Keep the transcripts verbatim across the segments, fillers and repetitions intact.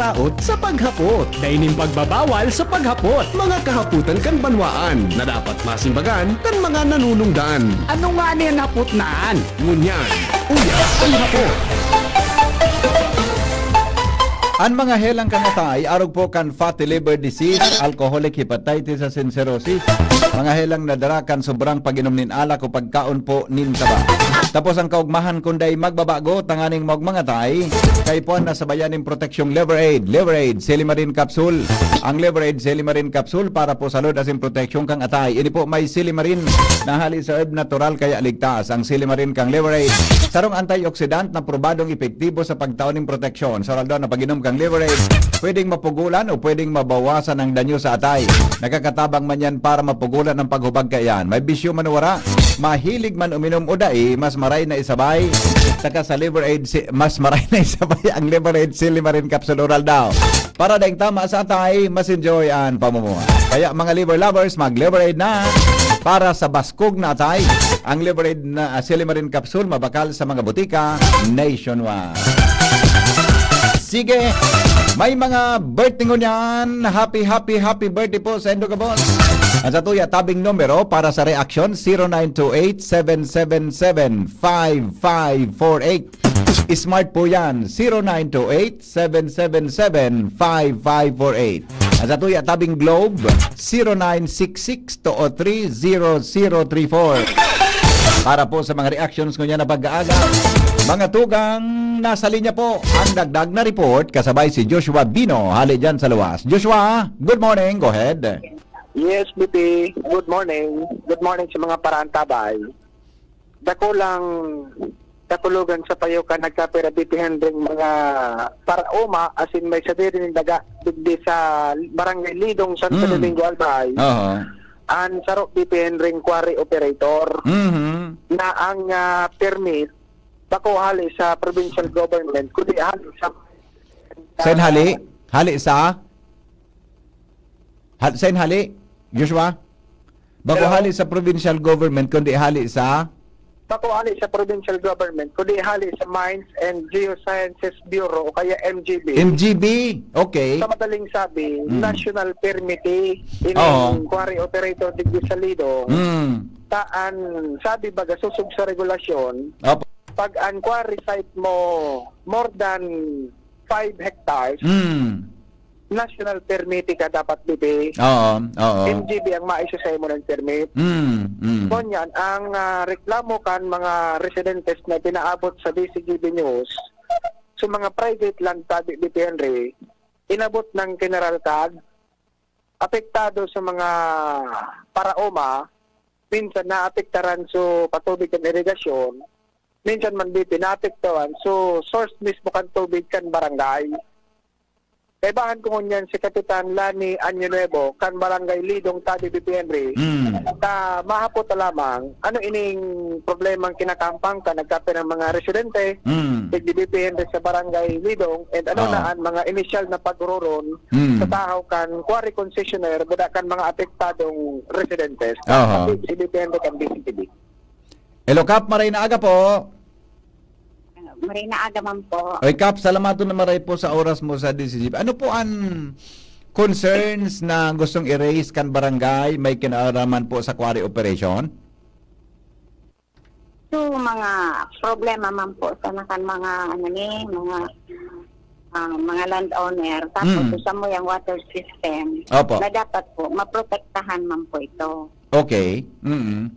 taot sa paghapot. Dai nin pagbabawal sa paghapot. Mga kahapotan kan banwaan na dapat masimbagan kan mga nanunungdan. Ano nga ni an hapot na an? Ngunyan, uya an hapot. An mga helang kan atay, arog po kan fatty liver disease, alcoholic hepatitis asin cirrhosis. Mga helang nadara kan sobrang pag-inom nin alak o pagkaon po nin taba. Tapos ang kaugmahan kun dai magbabago, tanganing maogmang atay, kaipuhan na sabayan nin proteksyong Liver Aid. Liver Aid, Silimarin Capsule. Ang Liver Aid, Silimarin Capsule para po sa load asin proteksyon kang atay. Ini po may silimarin na hali sa herb natural kaya ligtas. Ang silimarin kang Liver Aid, sarong antioxidant na probadong epektibo sa pagtao nin proteksyon. Sa aldaw na pag-inom kang Liver Aid, pwedeng mapugulan o pwedeng mabawasan ang danyo sa atay. Nakakatabang man yan para mapugulan ang paghubag kaiyan. May bisyo man o wara, mahilig man uminom o dai, mas maray na isabay. Saka sa Liver Aid, si, mas maray na isabay ang Liver Aid Silimarin Capsule Oral daw. Para daing tama sa atay, mas enjoy ang pamumuhay. Kaya mga liver lovers, mag Liver Aid na para sa baskog na atay. Ang Liver Aid na, ah, Silimarin Capsule, mabakal sa mga butika nationwide. Sige, may mga birthday ngunyan. Happy, happy, happy birthday po sa indo gabos. Ang satuya tabing numero para sa reaksyon, zero nine two eight, seven seven seven, five five four eight. Smart po yan, zero nine two eight, seven seven seven, five five four eight. Ang satuya tabing Globe, zero nine six six two o three zero zero three four. Para po sa mga reactions ngunyan na pag-aaga, mga tugang, nasa linya po ang dagdag na report kasabay si Joshua Bino, hali dyan sa luwas. Joshua, good morning. Go ahead. Yes, B P. Good morning. Good morning sa mga paraantabay. Dakulang katulugan sa payo kan nagkapira, B P Henry, mga paraoma, asin may sadiri nin daga digdi sa Barangay Lidong, Santo Mm. Domingo, Albay. Oho. An saro, B P Henry, quarry operator Mhm. na ang, ah, permit bako hali sa provincial government, kundi hali sa Sain hali? Hali sa? Hal-, sain hali, Joshua? Bako Hello? Hali sa provincial government, kundi hali sa? Bako hali sa provincial government, kundi hali sa Mines and Geosciences Bureau o kaya M G B. M G B? Okay. Sa madaling sabi, Mm. national permittee, ining Oo. quarry operator digdi sa Lidong. Mm. Taan, sabi baga, sosog sa regulasyon, Opo. pag ang quarry site mo more than five hectares, Mm. national permit ka dapat, B P. Oo, oo. M G B ang maisyu sa imo ng permit. Mm, mm. Ngunyan, ang, ah, reklamo kan mga residentes na pinaabot sa D Z G B News, sa mga private land tabi, B P Henry, inabot ng General Cad, apektado sa mga paraoma, minsan naapektaran sa patubig kan irigasyon, minsan man, B P, naapektuhan sa source mismo kan tubig kan barangay. Kaibahan ko ngunyan si Kapitan Lani Año Nuevo, kan Barangay Lidong, Tabi, B P Henry, Mm. ta mahapot na lamang, ano ining problemang kinakampang kan nagkape ng mga residente, Mm. digdi, B P Henry, sa Barangay Lidong, and ano Oo. na ang mga initial na paghururon Mm. sa tahaw kan quarry concessionaire, buda kan mga apektadong residentes. Oho. Pati si B P Henry kan B C T V. Hello, Kap. Maray na aga po. Maray na aga man po. Oy, Kap, salamaton na maray po sa oras mo sa D Z G B. Ano po ang concerns na gustong i-raise kan barangay may kinalaman po sa quarry operation? So, mga problema man po sa nakan mga, ano ni, mga, ah, mga landowner. Tapos, Mm. sa mo yung water system Opo. na dapat po, maprotektahan man po ito. Okay. Mm.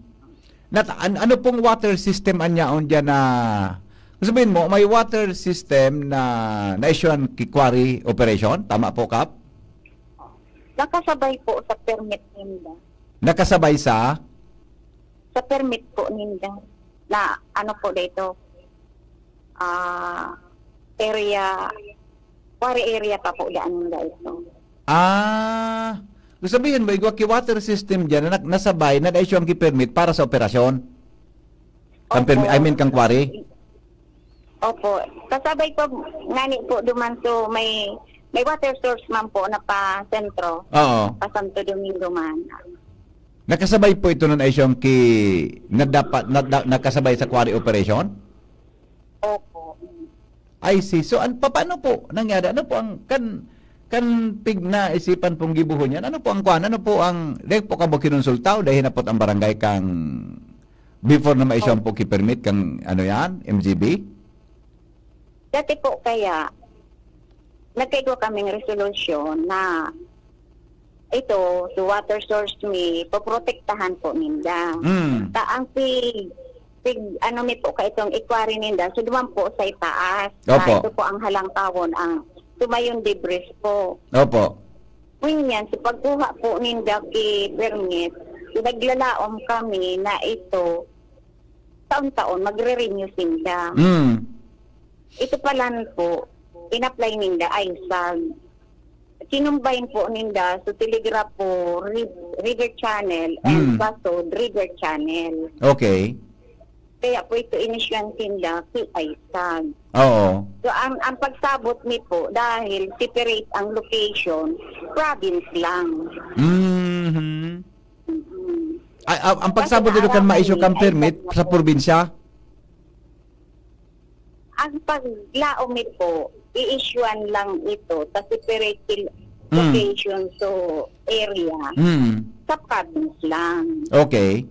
Nat-, an-, ano pong water system an yaon diyan na, sabihin mo, may water system na na-issuehan ki quarry operation? Tama po, Kap? Nakasabay po sa permit ninda. Nakasabay sa? Sa permit po ninda. Na ano po dito? Ah, area, quarry area pa po daan ninda ito. Ah, sabihin mo, igwa ki water system diyan na nak-, nasabay, na-issue ang ki permit para sa operasyon? Kang Opo. permi-, I mean, kang quarry? Opo. Kasabay po, ngani po duman, so may, may water source man po na pa sentro, Oo. pa Santo Domingo man. Nakasabay po ito nun ay siyang ki-, na dapat, na, na, nakasabay sa quarry operation? Opo. I see. So, an-, papaano po nangyari? Ano po ang, kan, kan pig-, naisipan pong gibuhon yan? Ano po ang kwan? Ano po ang, di po kamo kinonsulta o dahil hinapot ang barangay kang before na ma-issue ang Oh. puki permit kang, ano yan, M G B? Dati po kaya, nagkaigwa kaming resolusyon na ito, si water source mi, poprotektahan po ninda. Mm. Ta-, ang pig-, pig-, ano mi po ka itong equary ninda, so duman po sa itaas. Opo. Na ito po ang halangkawon, ang tumayon debris po. Opo. Ngunyan, sa pagkuha po ninda ki permit, naglalaom kami na ito, taon-taon, magre-renew sinda. Mm. Ito palan po, in-apply ninda ay sag. Kinumbine po ninda sa Telegrafo Ri-, River Channel and Mm. Basod River Channel. Okay. Kaya po ito inisyuan sinda, P I sag. Oo. So, ang, ang pagsabot mi po, dahil separate ang location, province lang. Mhm. Mm. Ay, ah, ang Kaso pagsabot dito kan naaraman ma-issue ni kang ay permit sa sa probinsya? Ang paglaom mi po, i-issuean lang ito sa separate il-, Mm. location, so area, Mm. sa province lang. Okay.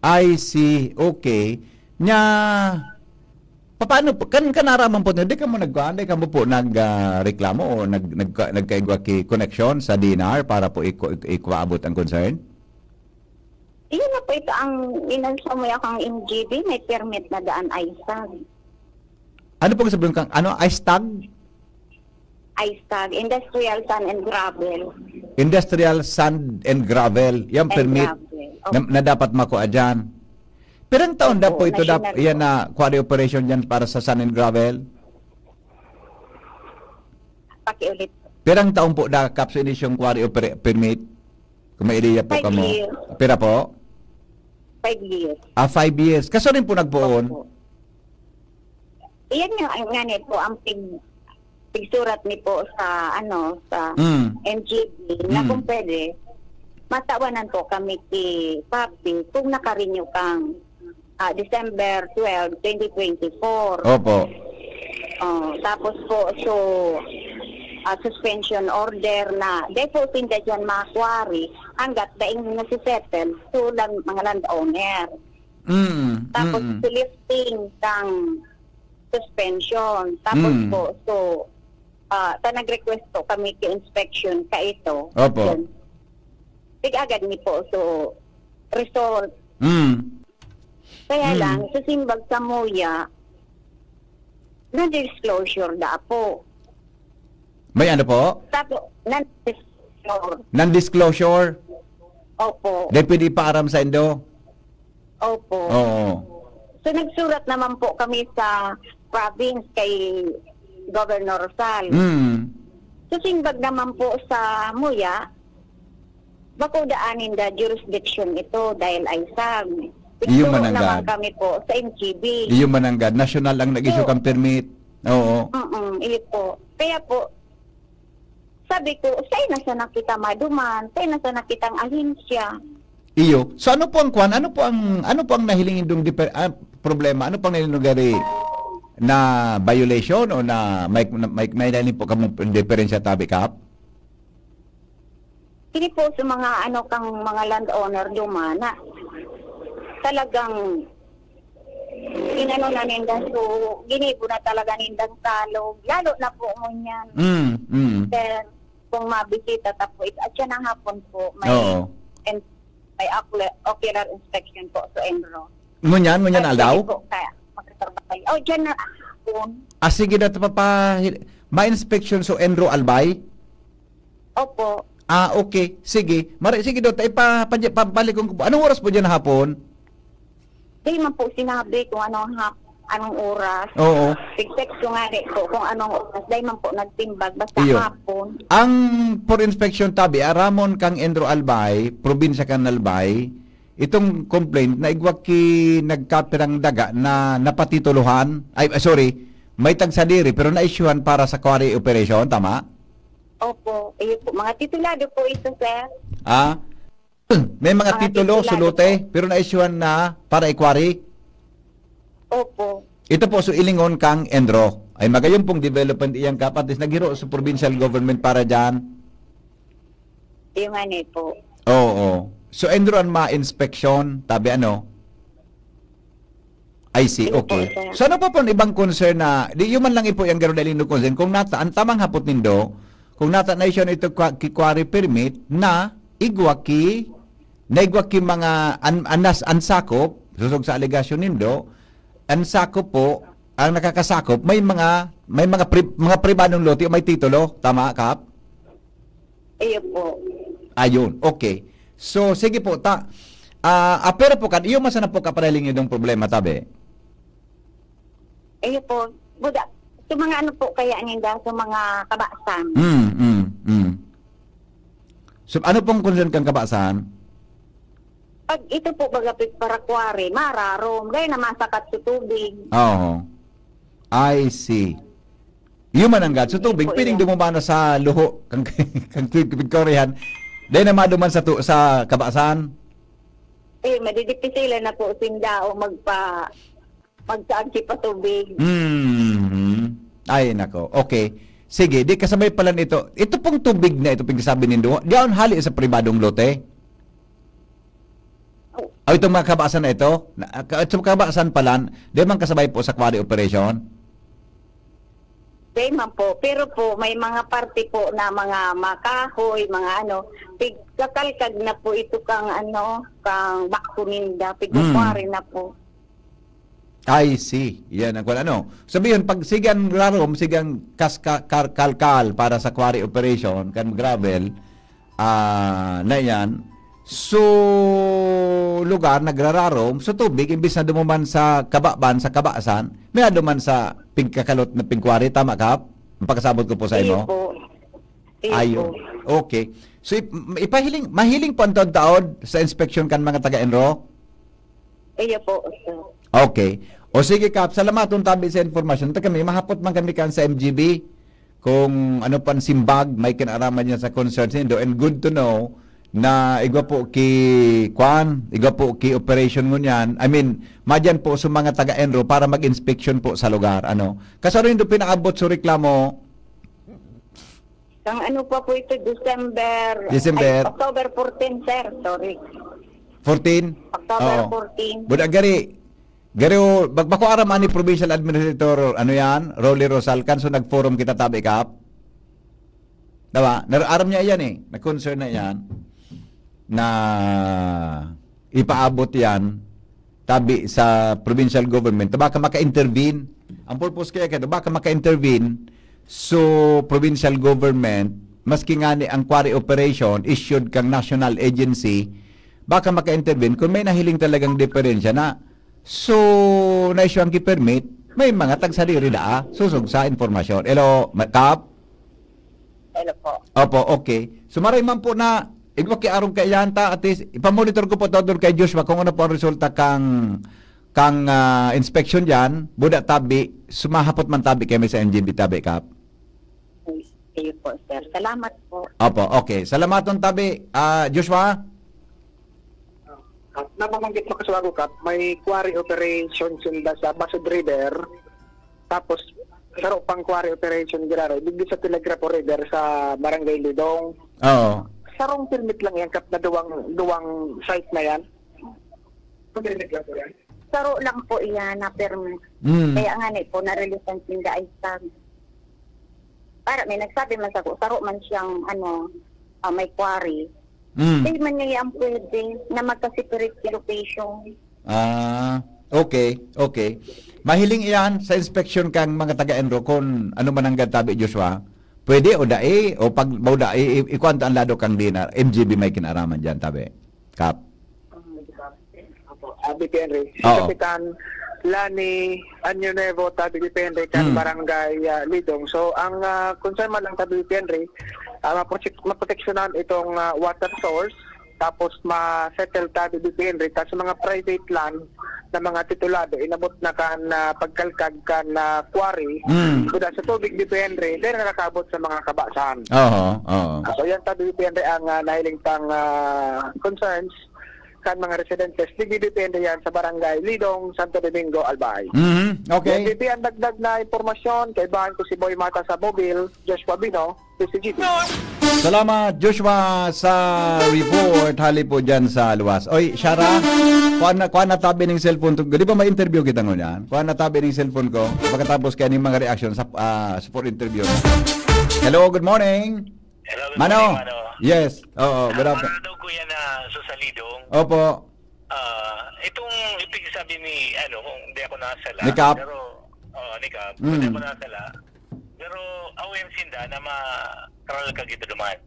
I see. Okay. Nya, papaano po, kan, kan naaraman po, di kamo nagkuan, di kamo po nag, ah, reklamo o nag-, nagka-, nagkaigwa ki koneksyon sa D E N R para po iku-, iku-, ikuabot ang concern? Iyon na po ito ang inalsa mo akong M G B, may permit na daan ay sag. Ano pong sabihin kang, ano, I stag? I stag, Industrial Sand and Gravel. Industrial Sand and Gravel. Yan, And permit gravel. na, Opo. na dapat makuha dyan. Pirang taon na Opo, po ito dap-, national yan po. na quarry operation dyan para sa sand and gravel? Pakiulit. Pirang taon po na kapso inyong quarry opera-, permit? Kung may ideya po Five kamo. years. Pira po? Five years. Ah, five years. Kaso rin po nagpoon? Opo. Iyan nga, nga ni po ang pig-, pigsurat ni po sa, ano, sa Mm. M G B na Mm. kung pwede, matawanan po kami si Papi kung nakarenew kang, ah, December twelve, twenty twenty-four. Opo. Oh, tapos po, so, ah, suspension order na, di po sinda dyan ma-quarry hanggat daing nasisettle, so, lang, mga landowner. Mm, Tapos, mm. si lifting kang suspension. Tapos Mm. po, so, ah, ta nag-request po kami ki inspection ka ito. Opo. Yun. Tig-agad ni po, so, result. Mm. Kaya Mm. lang, sa simbag sa Muya, na-disclosure da po. May ano po? Tapos, na-disclosure. Non-disclosure? Opo. Di pwede ipaaram sa indo? Opo. Oo. So, nagsurat naman po kami sa province kay Governor Rosal. Mm. So, simbag naman po sa Muya, bako daan ninda jurisdiction ito dahil ay sag. Iyo Nagturo mananggad. naman kami po sa M G B. Iyo mananggad. Nasyonal ang nag-issue So, kang permit. Oo. Mm, iyo po. Kaya po, sabi ko, "Saan na sana kita maduman? Saan na sana kitang ahensya?" Iyo. So, ano po ang kwan? Ano po ang, ano po ang nahiling indong diper-, ah, problema? Ano pang nahiling gari na violation o na may, na may, may nahiling po kamong diferensya tabi, Kap? Kini po sa mga, ano, kang mga landowner duman na talagang inano na ninda, so, ginibo na talaga nindang salog. Lalo na po ngunyan. Mm, mm. Then, kung mabisita ta po, it-, at siya na hapon po, may Oo. and may ocula-, ocular inspection po sa ENRO. Ngunyan, ngunyan At aldaw? pwede po kaya makatrabaho. Oh, dyan na hapon. Ah, sige, dati pa pa, ma-inspection sa ENRO Albay? Opo. Ah, okay. Sige. Mari-, sige, Dot. Ay, pa, pa, pabalik ko. Anong oras po dyan hapon? Di man po sinabi kung anong hap-, anong oras. Oo. Tig-text ko nga di po kung anong oras. Dahil man po nagtimbag. Basta Iyo. hapon. Ang for inspection tabi, aramon kang Endro Albay, probinsya kan Albay, itong complaint na igwa ki nagkapirang daga na napatitulohan, ay, ah, sorry, may tagsadiri pero na-issuehan para sa quarry operation, tama? Opo. Iyo po. Mga titulado po ito, sir. Ah? May mga Mga titulo, titulado sulote, po. pero na-issuehan na para i-quarry? Opo. Ito po, so ilingon kang ENRO. Ay magayon pong development iyang Kap, at least naghiro sa provincial government para dyan. Yung ano po. Oo. So ENRO ang ma-inspection, tabi ano? I see, Hindi po, okay. sir. So ano pa po ang ibang concern na, di yun man lang ipo yung garo na concern, kung nata, ang tamang hapot nindo, kung nata na siya ito kwa- ki quarry permit na igwa ki, na igwa ki mga an, anas, ansakop, susog sa alegasyon nindo, ansakop po, ang nakakasakop, may mga, may mga pri, mga pribadong lote o may titulo, tama, Kap? Iyo po. Ayun, okay. So, sige po, ta, ah, ah, pero po, kan, iyo man sana po kapanaling yung problema, tabi. Iyo po. Buda, sa mga ano po kaya ninda, sa mga kabasan. Mm, mm, mm. So, ano pong concern kang kabasan? Pag ito po, baga, pig para quarry, mararom, dahil na masakat sa tubig. Oo. I see. Iyo man ang gad. So, tubig, Opo, pwedeng iya. Dumumana sa luho, kang, kang pig-, pigkorihan. Dahil na maduman sa, tu, sa kabasan. Eh, madidipisilan na po sinda o magpa, magsaag si patubig. Mm. Ay, nako. Okay. Sige, di kasabay pala nito. Ito pong tubig na ito, pigsabi nindo, di aon hali sa pribadong lote? O itong mga kabasan na ito? Na, ka, itong kabasan pala, di man kasabay po sa quarry operation? Di man po. Pero po, may mga parte po na mga makahoy, mga ano, pigkakalkag na po ito kang ano, kang bakho ninda, pigkukwari na po. I see. Yan ang kwan ano. Sabihon, pag sigan rarom, sigan kas, ka, kar, kalkal para sa quarry operation, kan gravel, ah, na yan, so lugar nagrararom, so tubig, imbis na dumuman sa kababan, sa kabasan, may duman sa pigkakalot na pigkwari, tama, Kap? Ang pagkasabot ko po sa Iyo imo? po. Iyo Ayun. po. Okay. So, ip- ipahiling, mahiling po ang taon-taon sa inspection kan mga taga-enro? Iyo po, sir. Okay. O sige, Kap, salamaton tabi sa informasyon. Ta kami, mahapot man kami kan sa M G B kung ano pan simbag, may kinaraman niya sa concerns nindo. And good to know na igwa po ki, kwan, igwa po ki operation ngunyan. I mean, madyan po sa mga taga-enro para mag-inspection po sa lugar. Ano? Kasaro nindo pinaabot sa reklamo? Kang ano pa po ito, December, December. Ay, October fourteen, sir. Sorry. Fourteen? October Oo. fourteen. Buda gari, gari o, bag-, bako aram ani provincial administrator, ano yan, Rolly Rosalcan, so nag-forum kita tabi, Kap. Diba? Nar-, aram niya yan eh, na-concern na yan, na ipaabot yan, tabi sa provincial government, na baka maka-intervene. Ang purpose kaya kaya, baka maka-intervene, so provincial government, maski nga ni ang quarry operation, issued kang national agency, baka maka-intervene kung may nahiling talagang diferensya na. So, na-issue ang permit, may mga tagsariri daa, susog sa informasyon. Hello, ma- Kap? Hello po. Opo, okay. So, maray man po na, igwa ki arong kaiyan ta, at least, ipamonitor ko po todo kay Joshua kung ano po ang resulta kang, kang ah, inspection dyan. Buda tabi, sumahapot man tabi kami sa N G B tabi, Kap. Iyo po, sir. Salamat po. Opo, okay. Salamaton tabi, ah, Joshua. Nabanggit mo kasi ako, Kap, may quarry operation sinda sa Basud River. Tapos, saro pang quarry operation giraray, digdi sa Telegrafo River sa Barangay Lidong. Oo. Sarong permit lang yan, Kap, na duwang, duwang site na yan. Saro lang po iyan na permit. Mm. Kaya nga ni po, na-release ang sinda ay sag. Para may nagsabi man sa saro man siyang ano, ah, may quarry. Mm. Di man niya ang pwede na magka-separate location. Ah, okay, okay. Mahiling iyan sa inspection kang mga taga-enro kung ano man ang tabi, Joshua. Pwede o dai, o pag o dai, i- ikwanta ang lado kang dinar, M G B may kinaraman dyan, tabi. Kap. Apo, ah, B P N Ray. Si Oo. Kapitan Lani Anyo Nuevo, tabi B P N Ray, kan Hmm. Barangay ah, Lidong. So, ang ah, concern man lang tabi B P N Ray, ah, maprotek- maproteksyonan itong ah, water source, tapos ma-settle tabi B P N Ray, tapos sa mga private land na mga titulado, inabot na kan ah, pagkalkag kan ah, quarry, Hmm. kuda sa tubig B P N Ray, dahil nakakabot sa mga kabasan. Oo, oo. Ah, so, yan tabi B P N Ray ang ah, nahiling pang ah, concerns. kan mga residentes digdi depende yan sa Barangay Lidong, Santo Domingo, Albay. Mhm. Okay. Yan, G P, ang dagdag na impormasyon, kaibahan ko si Boy Mata sa Mobile, Joshua Bino, P C G B. Salamat, Joshua, sa report. Hali po dyan sa luwas. Oy, Shara, kuha na, kuha na tabi ng cellphone. To. Di ba may interview kita ngunyan? Kuha na tabi ng cellphone ko. Pagkatapos kaya ng mga reaction sa ah, support interview. Hello, good morning. Hello, good Mano? Morning, Mano. Yes. Oo, good Ah, afternoon. Para daw, Kuya, na susalidong. Opo. Ah, itong ipigsabi ni, ano, kung hindi ako nakasala, Ni Kap? Pero, oh, ni Kap, Mm. hindi ako nakasala. Pero, aware sinda na ma-, karalkag ito duman.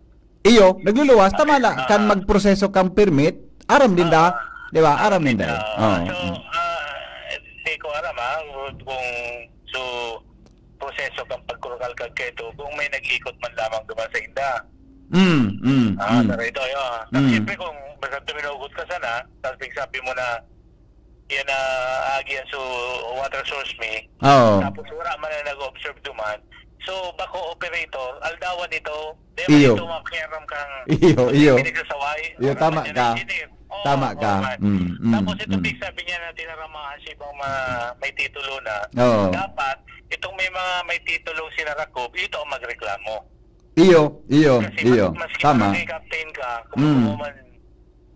Iyo, nagluluwas, tama Okay, la, kan ah. magproseso kang permit, aram din da, Ah, di ba? Aram aram din din da. da. Oo, So, mm. ah, hindi ko aram, ah, kung so, proseso kang pagkakalkag kaito kung may nag-ikot man lamang duman sa inda. Mm, mm, Ah, mm. Pero ito, yun. Tapos Mm. siyempre kung basta tuminugot ka sana, tapos pigsabi mo na, yan na agi yan so water source mi. Oo. Tapos wala man na nag-observe duman. So, bako operator, aldawan ito, di ba Iyo. ito makiaram kang Iyo, iyo. pinagsasaway? Iyo, Wala tama man yan ka. engineer. Oo, Tama ka. oo, man. Mm, mm, Tapos ito, mm. pigsabi niya na tinaramahan sa ibang mga may titulo na. Oo. Dapat, itong may mga may titulo sila Rakob, ito ang magreklamo. Iyo, iyo, Kasi iyo. mas, mas Tama. Kapten ka, kung Mm. mo man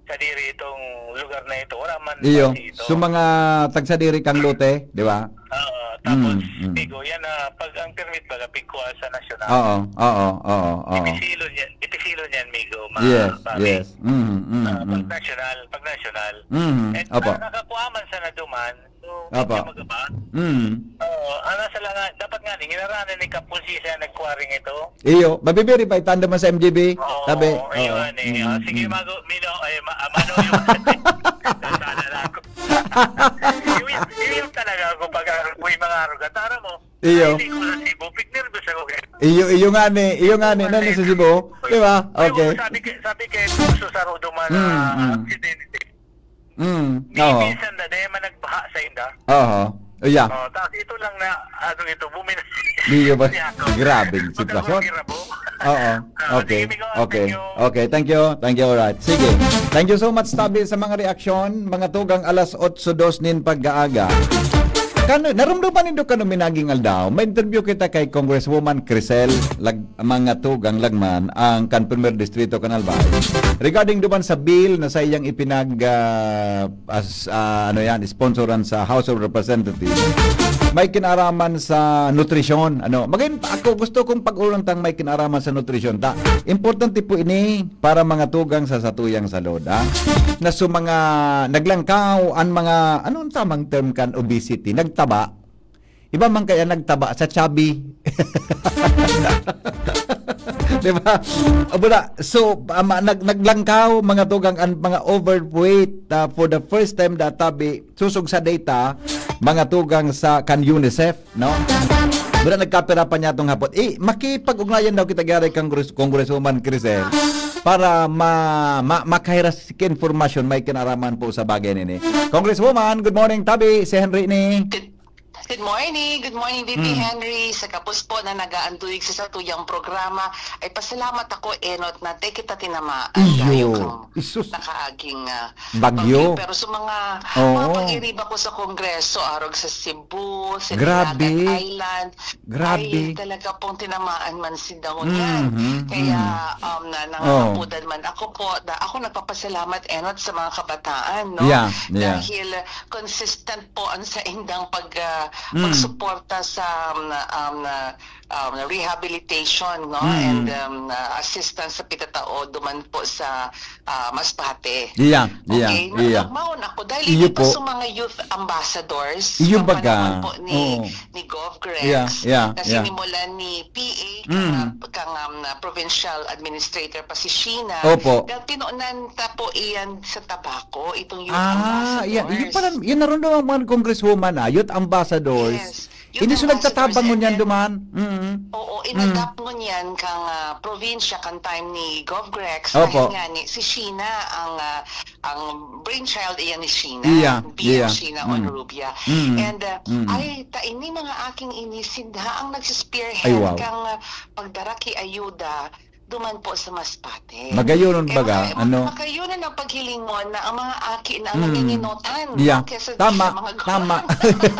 sadiri itong lugar na ito, wala man Iyo. pati ito. So, mga tagsadiri kang lote, di ba? Oo, tapos, Mm, mm. Migo, yan na, pag ang permit baga, pigkuha sa nasyonal. Oo, oo, oo, oo. Ipisilon yan, ipisilon yan, Migo, ma-, Yes, pare. yes. Mm, mm, Ah, pag mm. nasyonal, pag nasyonal. Mm, Eh, opo. na-, nakakuha man sa naduman, so, Opo. medyo magaba. Mm. Oo, ang nasa lang nga, dapat nga, ni, ginaranan ni Kapulsi siya nagkuha rin ito. Iyo, mabi-verify, tanda man sa M G B, Oo, tabi. ayun, Oo, eh. Ah, mm, sige, mm. Mago, Mino, ay, ma-, ah, Mano, yung, natala na ako. Yung, yung, yung talaga ako pag, ah, may mga aruga. Tara mo, Iyo. Ay, hindi ko na sibo. Pig nervous ako, eh. Iyo, iyo nga ni, iyo nga ni, Ano nani eh? sa Cebu? Di ba? Uy, Okay. sabi kay, sabi kay, gusto sa Rodo man Mm, na mm. aksidente. Mm, May oo. minsan na, dahil man nagbaha sa inda. Oo. Oh, yeah. Oh, tapos ito lang na, ano ito, bumina-, Di ba? Siya ako. Grabing Pag sitwasyon. ako girabo. Oo. Ah, Okay. sige, Migo, Okay. thank you. Okay, thank you. Thank you, alright. Sige. Thank you so much, tabi, sa mga reaksyon. Mga tugang alas otso dos nin pag-aaga. Kan-, narumduman nindo kan minaging aldaw, may interview kita kay Congresswoman Crisel Lag-, mga tugang Lagman, ang kan Primer Distrito kan Albay. Regarding duman sa bill na sa iyang ipinag, ah, as, ah, ano yan, sponsoran sa House of Representatives, may kinaraman sa nutrisyon. Ano, magin, ako gusto kong pag-urulan tang may kinaraman sa nutrisyon. Ta, importante po ini para mga tugang sa satuyang salud, ha? Na sa mga naglangkaw, ang mga, anong tamang term kan obesity? Nagtaba. Iba man kaya nagtaba sa chubby. Di ba? Wala. So, ama, nag-, naglangkaw, mga tugang, ang mga overweight, ah, for the first time, databi, susog sa data, mga tugang sa kan UNICEF, no? Wala nagkapira pa niya tong hapot. Eh, makipag-ugnayan daw kita gari kang Congress-, Congresswoman Crisel para ma-, ma-, makahiras ka informasyon may kinaraman po sa bagay nini. Congresswoman, good morning, tabi, si Henry ni. Good, good morning. Good morning, V P Mm. Henry. Sa kapos po na nag-aanduig sa satuyang programa, ay pasalamat ako, Enot, na te kita tinamaan. Iyo. Dayo kang Isus. nakaaging, ah, Bagyo. bagyo. Pero sa mga, Oo. mga pag-iriba ko sa Kongreso, arog sa Cebu, sa Grabe. Dinagat Island, Grabe. ay talaga pong tinamaan man si Daon yan. Mhm, Kaya, mhm. um, na, Oh. nangangapudan man ako po, da, ako nagpapasalamat, Enot, sa mga kabataan, no? Yeah, yeah. Dahil consistent po ang sa indang pag, ah, Mm. pagsuporta sa, um, um, ah, um, rehabilitation, no? Mm. And, um, ah, assistance sa pitatao duman po sa, ah, Masbate. Yeah, yeah, Okay? yeah. Nagmaon ako dahil Iyo ito po. sa mga youth ambassadors Iyo sa baga. panahon po ni, Oo. ni Gov Grex, Yeah, yeah, na yeah. sinimulan ni P A, Mm. kang, kang, um, na provincial administrator pa si Sheena. Opo. Dahil tinunan ta po iyan sa tabako, itong youth Ah, ambassadors. yeah. Yun pala, yun naroon daw ang mga congresswoman, ah, youth ambassadors. Yes. Youth Hindi sila ambassadors, nagtatabang and ngunyan then, duman. Mm. oo, Mm. inadapt ngunyan kang, ah, probinsya kan time ni Gov Grex, Opo. dahil nga ni, si Sheena ang, ah, ang brainchild iyan ni Sheena, Iya, B M iya. Sheena Mm. Onrubia. Mm. And, ah, Mm. ay, ta ini mga aking ini, sinda ang nagsispearhead Ay, wow. kang, ah, pagdara ki ayuda duman po sa Masbate. Magayon Kaya baga, maka-, ano? Makayunan ang paghilingon na ang mga aki na ang Hmm. nanginginotan, Yeah. no, kesa Tama, sa mga tama. guro.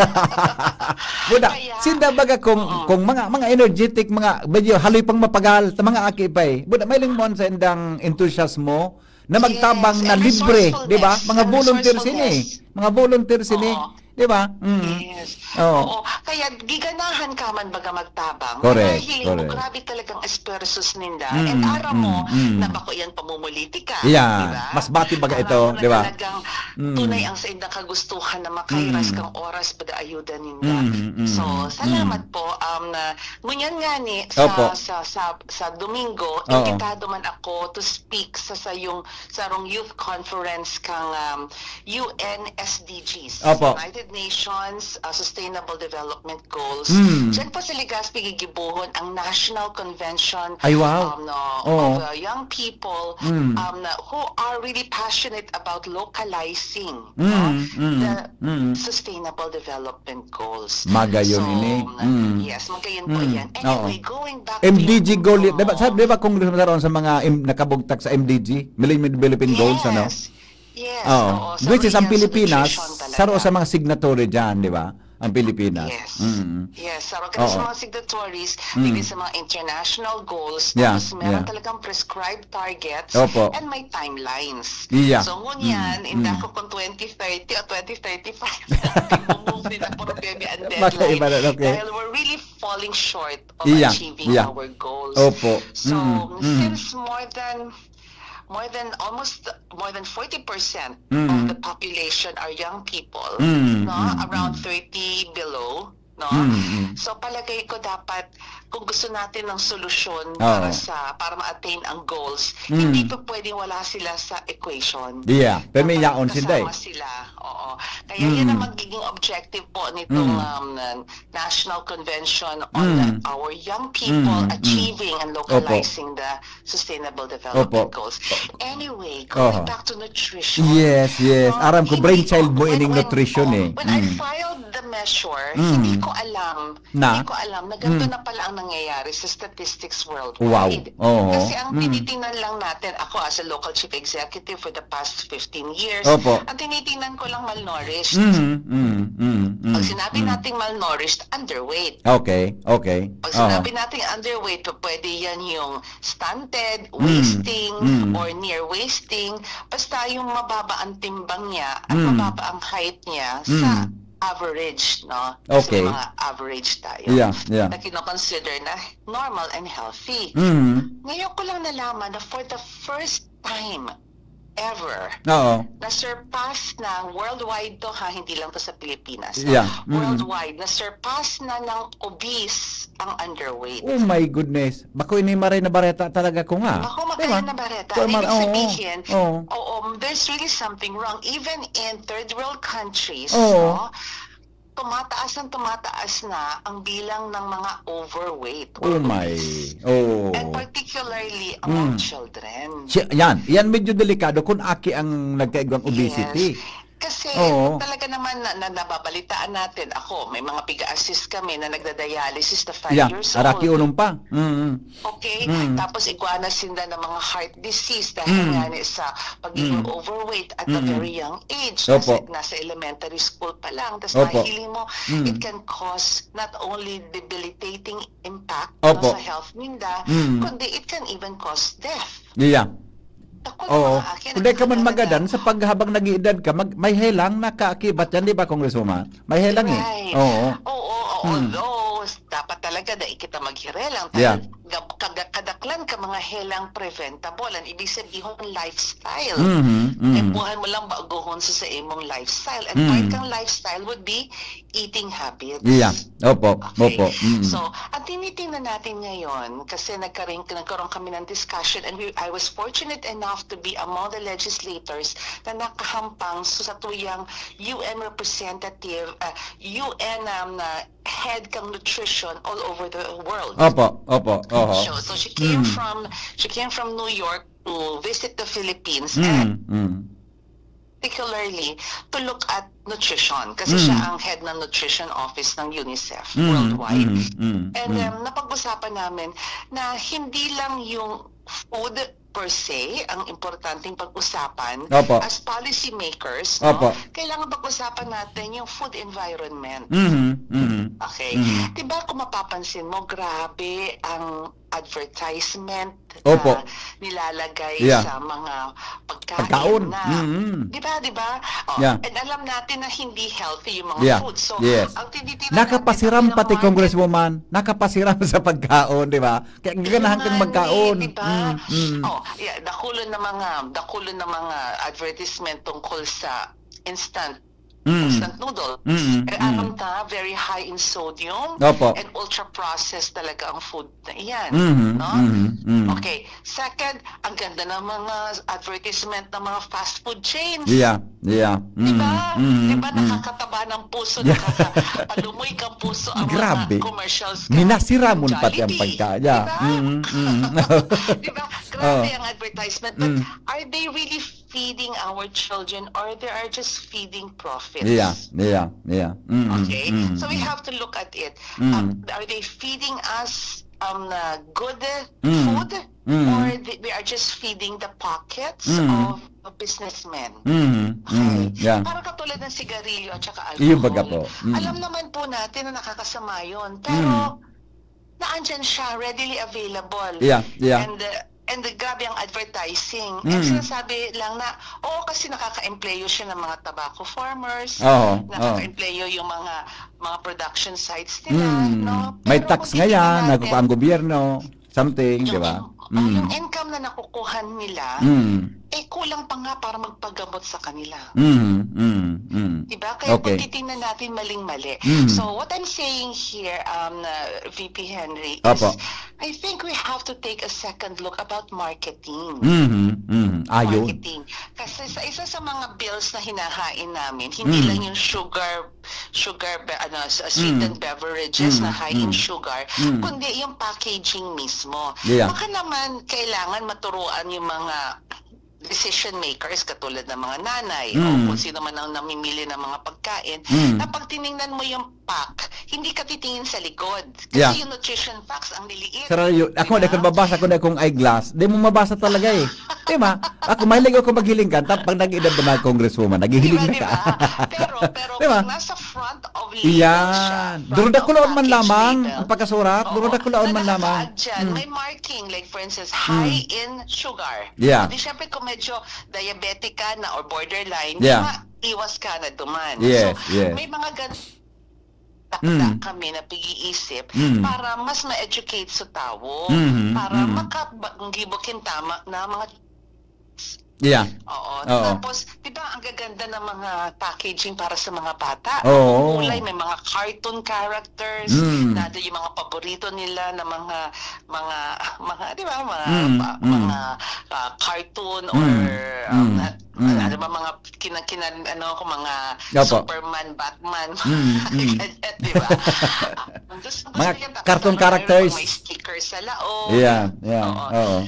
Buda, Kaya, sinda baga kung, oo. kung mga, mga energetic, mga medyo haloy pang mapagal, sa mga aki pa eh. Buda, may lingmon sa indang entusiasmo na magtabang Yes, na and libre, resourcefulness. di ba? Mga And volunteers ini. resourcefulness. Mga volunteers ini. Oo. Di ba? Mm. Yes. Oo. Oo. Kaya giganahan ka man baga magtabang. Correct, Kaya hiling mo, correct. grabe talagang esfuerzos ninda. Mm, And aram mo mm, mm. na bako yan pamumulitika, Yeah. di ba? Mas bati baga Aram ito, mo na di ba? talagang Mm. tunay ang saindang kagustuhan na makahiras Mm. kang oras pada ayuda ninda. Mm, mm, So, mm. salamat po. Um, na, ngunyan nga ni, sa, Opo. sa, sa, sa Domingo, Oo. imbitado man ako to speak sa sayong, sarong youth conference kang, um, U N S D Gs, Opo. United Nations, uh, Sustainable Development Goals. Mm. Diyan po sa Legazpi gigibohon ang National Convention, Ay, wow. um, no, Oo. of, uh, young people, Mm. um, na, who are really passionate about localizing, Mm, no, mm, the mm. Sustainable Development Goals. Magayon So, ini. Mm. yes, magayon po Mm. yan. Oo. Anyway, going back to M D G your goal, point, di ba, sa, no? di ba, Congressman, sa mga im-, nakabugtak sa M D G, Millennium Developing Goals, ano? Yes. Yes, Oo. oo, sa Which is ang real Pilipinas, nutrition talaga. saro sa mga signatory dyan, di ba? Ang Pilipinas. Yes. Mm. Yes, saro kami sa Oo. mga signatories, Mm. even sa mga international goals, Yeah, tapos meron yeah. talagang prescribed targets Opo. and may timelines. Yeah. So, ngunyan, Mm, hindi mm. ako kung twenty thirty o twenty thirty-five na nagmo-move din ang problema and Baka deadline. iba na, okay. Dahil we're really falling short of Yeah, achieving yeah. our goals. Opo. So, Mm, mm. since more than, more than, almost more than forty percent of Mm. the population are young people, Mm, no? mm, Around mm. thirty below, no? Mm, mm. So, palagay ko dapat, kung gusto natin ng solusyon Oo. para sa, para ma-attain ang goals, Mm. hindi po pwedeng wala sila sa equation. Yeah. Pero may Dapat yaon sila eh. kasama sila. Oo. Kaya yan ang Mm. magiging objective po nitong, Mm. um, National Convention on Mm. our young people Mm, mm. achieving and Opo. localizing the Sustainable Development Opo. Goals. Anyway, going Oho. back to nutrition, Yes, yes. no, Aram ko, hindi brainchild ko, mo when, ining when, nutrition oh, eh. when I Mm. filed the measure, Mm. hindi ko alam, Na? hindi ko alam na ganito Mm. na pala ang nangyayari sa statistics Wow. worldwide. Oho. Kasi ang Mm. tinitingnan lang natin, ako as a local chief executive for the past fifteen years, Opo. ang tinitingnan ko lang malnourished. Mm, mm, mm, mm, Pag sinabi mm. nating malnourished, underweight. Okay, okay. Pag Oho. sinabi nating underweight, p-, pwede yan yung stunted, Mm, wasting, mm. or near wasting. Basta yung mababa ang timbang niya at Mm. mababa ang height niya sa Mm. average, no? Okay. Sa mga average tayo Yeah, yeah. na kinoconsider na normal and healthy. Mm. Ngayon ko lang nalaman na for the first time ever, Oo. na-surpass na worldwide to, ha, hindi lang to sa Pilipinas, no? Yeah. Mm. Worldwide, na-surpass na ng obese ang underweight. Oh my goodness. Bako ini maray na bareta talaga ko nga. Bako Di ba? maray na bareta. Ko Ang mar-, ibig oo. sabihin, Oo. oo, there's really something wrong. Even in third world countries, Oo. no, tumataas ang tumataas na ang bilang ng mga overweight or Oh my. obese. Oo. And particularly among Mm. children. Si-, yan. Yan medyo delikado kung aki ang nagkaigwang obesity. Yes. Kasi Oo. talaga naman na, na nababalitaan natin. Ako, may mga piga-assist kami na nagda-dialysis na five Yeah, years araki old. unong pa. Mm. Okay? Mm. Tapos igwa na sinda ng mga heart disease dahil Mm. nga ni sa pagiging Mm. overweight at a Mm. very young age. Opo. Nasa, nasa elementary school pa lang. Tapos Opo. mahiling mo, Mm. it can cause not only debilitating impact, no, Opo. sa health ninda, Mm. kundi it can even cause death. Yeah. Takot Oo. mga akin, Kung di ka man nakakatawa. magadan, sa pag-, habang nag-iedad ka, mag-, may helang nakaakibat yan, di ba, Congresswoman? May helang eh. Right. Oo. Oo, oo. Hmm. Although, dapat talaga dai kita maghirelang. Yeah. Dahil gab-, kaga-, kadaklan ka mga helang preventable. Ang ibig sabihin, lifestyle. Mhm, mhm. Kaipuhan mo lang baguhon sa, sa imong lifestyle. And Mm. part kang lifestyle would be eating habits. Yeah. Opo, Okay. opo. Mm. So, ang tinitingnan natin ngayon, kasi nagkaroon, nagkaroon kami ng discussion and we, I was fortunate enough to be among the legislators na nakahampang sa, sa tuyang U N representative, ah, U N, um, na head kang nutrition all over the world. Opo, opo, oho. So, so she came Mm. from, she came from New York to visit the Philippines Mm, and mm. particularly to look at nutrition kasi Mm. siya ang head ng nutrition office ng UNICEF Mm, worldwide. mm, mm, And, mm. um, napag-usapan namin na hindi lang yung food per se ang importanteng pag-usapan Opo. as policymakers, Opo. No? Kailangan pag-usapan natin yung food environment. Mhm, mhm. Okay. Mhm. Diba kung mapapansin mo, grabe ang advertisement Opo. na nilalagay Yeah. sa mga pagkain Pagkaon. na. Mhm. Di ba, di ba? Oh, Yeah. And alam natin na hindi healthy yung mga Yeah. food. So, Yes. ang tinitingnan Nakapasiram natin, pati, ang market- Congresswoman. Nakapasiram sa pagkaon, di ba? Kaya ganahan kang Nga magkaon. ni, di ba? Mm, mm. Oh, yeah, dakulo na mga, dakulo na mga advertisement tungkol sa instant Mm. instant noodle. Mm, Eh, mm. alam ta, very high in sodium Opo. and ultra-processed talaga ang food na iyan. Mhm, No? mhm, mhm. Okay. Second, ang ganda ng mga advertisement ng mga fast food chains. Yeah, yeah. Di ba? Mm, mm, Di ba mm. Nakakataba ng puso, Yeah. nakakapalumoy kang puso ang Grabe. Mga commercials ka. Minasiramon Jollibee, pati ang pagka-, yeah. Di ba? Mm, mm. Di ba? Grabe Oh. Ang advertisement. But Mm. Are they really feeding our children or they are just feeding profits? Yeah, yeah, yeah. Mm, Okay? mm, So we mm. have to look at it. Mm. Um, are they feeding us um uh, good Mm. food Mm. or the, we are just feeding the pockets Mm. of a businessman? Mm, Okay. mm, yeah. Parang katulad ng sigarilyo at saka alcohol. Iyo baga po. Mm. Alam naman po natin na nakakasama yun. Pero Mm. naandyan siya, readily available. Yeah, yeah. And uh, and the, grabe ang advertising. Mm. And sinasabi lang na, oo, kasi nakaka-empleyo siya ng mga tobacco farmers, Oo, nakaka-empleyo yung mga mga production sites nila, Mm. no? May Pero tax kung titingnan ngayon, natin, nakukuha ang gobyerno, something, yung di ba? in- oh, Mm. yung income na nakukuha nila, Mm. eh kulang pa nga para magpagamot sa kanila. Mm, mm, mm. Diba? Kaya Okay. Pag titingnan natin maling-mali. Mm. So, what I'm saying here, um, uh, V P Henry, is Opo. I think we have to take a second look about marketing. Mhm, mhm. Ayun. Marketing. Kasi sa isa sa mga bills na hinahain namin, hindi Mm. lang yung sugar, sugar, be- ano, s- sweetened Mm. beverages na Mm, high in mm. sugar, Mm. kundi yung packaging mismo. Yeah. Baka naman kailangan maturuan yung mga decision makers katulad ng mga nanay Mm. o kung sino man ang namimili ng mga pagkain, Mm. na pag tiningnan mo yung pack, hindi ka titingin sa likod. Kasi Yeah. Yung nutrition facts, ang liliit. Sir, yun, ako, Diba? di ko nababasa kung akong eyeglass. Di mo mabasa talaga eh. Di ba? Ako, mahilig ako maghiling ka. Tap, pag nag-edad na mga congresswoman, naghihiling Diba, na ka. diba? Pero, pero Diba? Pag nasa front of label siya, Yan. front Duro of dakulaon man package lamang label, ang pagkasurat, oo, duro dakulaon na man lamang. nakaadyan, Mm. May marking, like for instance, high in sugar. Yeah. Di syempre kung medyo diabetic ka na or borderline, Yeah. di ba, iwas ka na duman. Yes, So, yes. May mga gan- Mm. kami na pag-iisip Mm. para mas ma-educate sa tao, Mhm, para mm. makabanggibo kintama na mga Yeah. Oo. Oo. Tapos, di ba, ang gaganda ng mga packaging para sa mga bata? Oo. Kulay, may mga cartoon characters, Mm. nado yung mga paborito nila na mga, mga, mga, di ba, mga, Mm, pa- mm. mga ah, cartoon or, Mm, um, mm, na- mm. ano ba, mga kinan, kinan, ano, kung mga Opo. Superman, Batman, Mm, mm. ganyan, di ba? Ang gusto, gusto Mga niya, tapos cartoon ano, characters. May sticker sa laog. Yeah, yeah. Oo. Oo.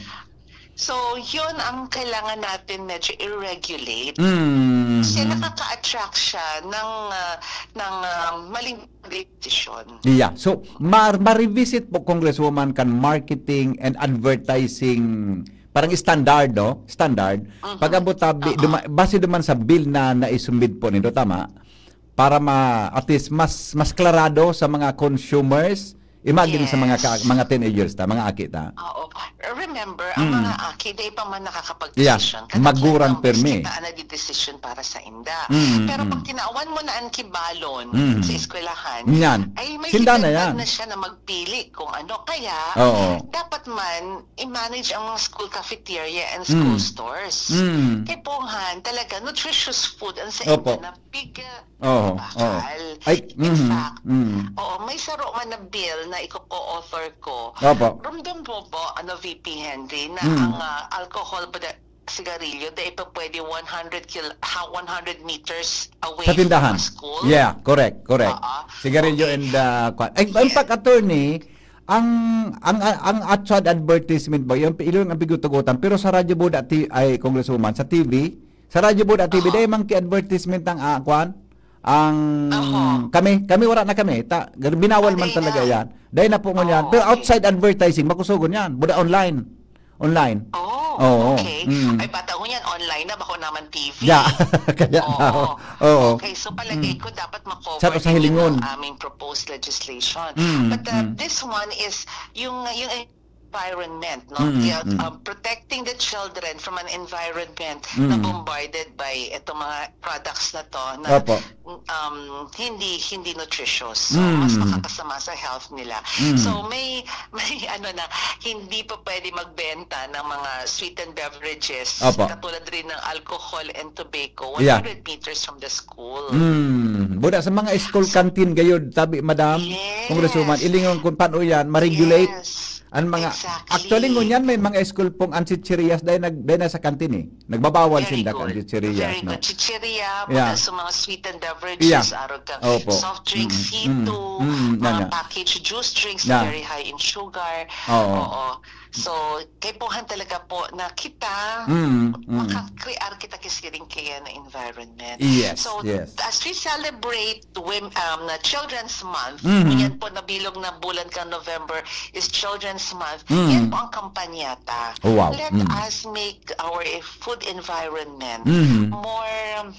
So, yun ang kailangan natin medyo i-regulate. Mm. Kasi nakaka-attract siya ng, ah, ng ah, maling desisyon. Yeah. So, ma- ma-revisit po, Congresswoman, kan marketing and advertising, parang standard, no? Standard. Mhm. Pag-abot ta, bi- Oo. duma- base naman sa bill na naisumbid po nito, tama? Para ma at least mas mas klarado sa mga consumers, imagine sa mga ka- Yes. mga teenagers ta, mga aki ta. Oo. Remember, ang Mm. mga aki, di pa man nakakapag-desisyon. Yeah. Maguran pirmi. Kita ang nagdidesisyon para sa inda. Mm, Pero mm. Pag tinaawan mo na ang kibalon Mm. sa eskwelahan, Yan. ay may Sinda na libertad yan. Na siya na magpili kung ano. Kaya, Oo. dapat man, i-manage ang mga school cafeteria and school Mm. stores. Mm. Tipuhan, talaga, nutritious food ang sa Opo. inda na big uh, Oo, bakal. oo. Ay, In mhm, fact, mm. Oo, may saro man na bill na iko-co-author ko. Opo. Ramdam mo po, ano, V P Henry, na Mm. ang ah, alcohol ba sigarilyo, dahil pa pwede one hundred kil- ha- one hundred meters away Sa tindahan. From a school. Yeah, correct, correct. Oo. Sigarilyo Okay. and uh, kwan. Ay, in Yeah. fact, attorney, ang ang ang outside advertisement ba, yung ilong ang pigutugutan, pero sa Radyo Buda T- ay, Congresswoman, sa T V, sa Radyo Buda T V, Oo. dahil monkey advertisement ang ah, kwan, ang Oo. kami, kami wala na kami. Ta, binawal man Patay talaga na. Yan. Dahil na po ngunyan. Oo, Pero okay. Outside advertising, makusugon yan. Buda online. Online. Oh, Oo. Okay. Mm. Ay, bata ko niyan, online na, bako naman T V. Yeah. Kaya na. Oo. Oo. Okay, so palagay ko dapat ma-cover Sa- sa din hilingon. Yung aming proposed legislation. Mm, But uh, mm. This one is yung yung environment, no? Mm, Kaya, mm. Um, protecting the children from an environment Mm. na bombarded by itong mga products na to na Opo. um, hindi hindi nutritious. So, Mm. Mas makakasama sa health nila. Mm. So may may ano na, hindi pa pwede magbenta ng mga sweetened beverages Opo. Katulad rin ng alcohol and tobacco Yeah. one hundred meters from the school. Mm. Buda sa mga school canteen gayod, sabi madam, Yes. Congresswoman, ilingon kung paano yan, ma-regulate Yes. ang mga Exactly. Actually ngunyan may mga school pong ang chichirias dahil nag dahil na sa canteen eh. Nagbabawal Very sinda ang good. chichirias, Very no. Good. Chicheria, Yeah. Buda sa mga sweetened beverages, Yeah. Arog ka, Opo. Soft drinks, Mm, Situ, mm, mm, mga nana. Packaged juice drinks Yeah. Very high in sugar. Oo. Oo. So, kaipuhan talaga po na kita Mm, mm. Makakrear kita kisiring kaya na environment. Yes, So, yes. As we celebrate women, um, na Children's Month, Mhm. Yan po nabilog na bulan kang November is Children's Month. Mm. Yan po ang kampanyata. Oh, wow. Let Mm. us make our food environment Mhm. more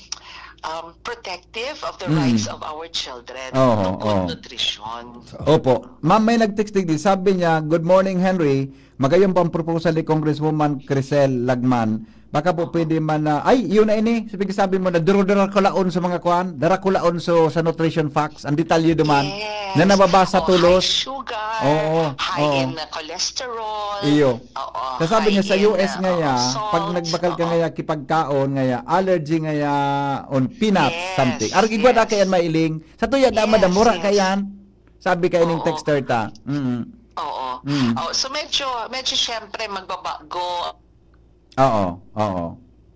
um, protective of the Mm. rights of our children Oo, to good oo. Nutrition. Opo. Ma'am, may nag-text digdi. Sabi niya, "Good morning, Henry. Magayon po ang proposal ni Congresswoman Crisel Lagman. Baka po pwede man na," ay, yun na ini. Sabi, sabi mo na, duro-duro kulaon sa mga kwan. Dara kulaon so, sa nutrition facts. Ang detalye duman. Yes. Na nababasa Oh, tulos. High sugar, Oo, high oo. in uh, cholesterol. Iyo. Oo, Kasabi high niya sa in, U S uh, nga ya, oo, salt. Pag nagbakal ka Oo. Nga ya, kipagkaon nga ya, allergy nga ya, on peanuts, Yes, something. Arog igwa na yes. Kayan mailing. Sa tuya da, Yes, madam, mura yes. Kayan. Sabi kaya ning Oo. Texter ta. Mm. Oo. Mm. Oh, so medyo medyo syempre magbabago Oo, oo.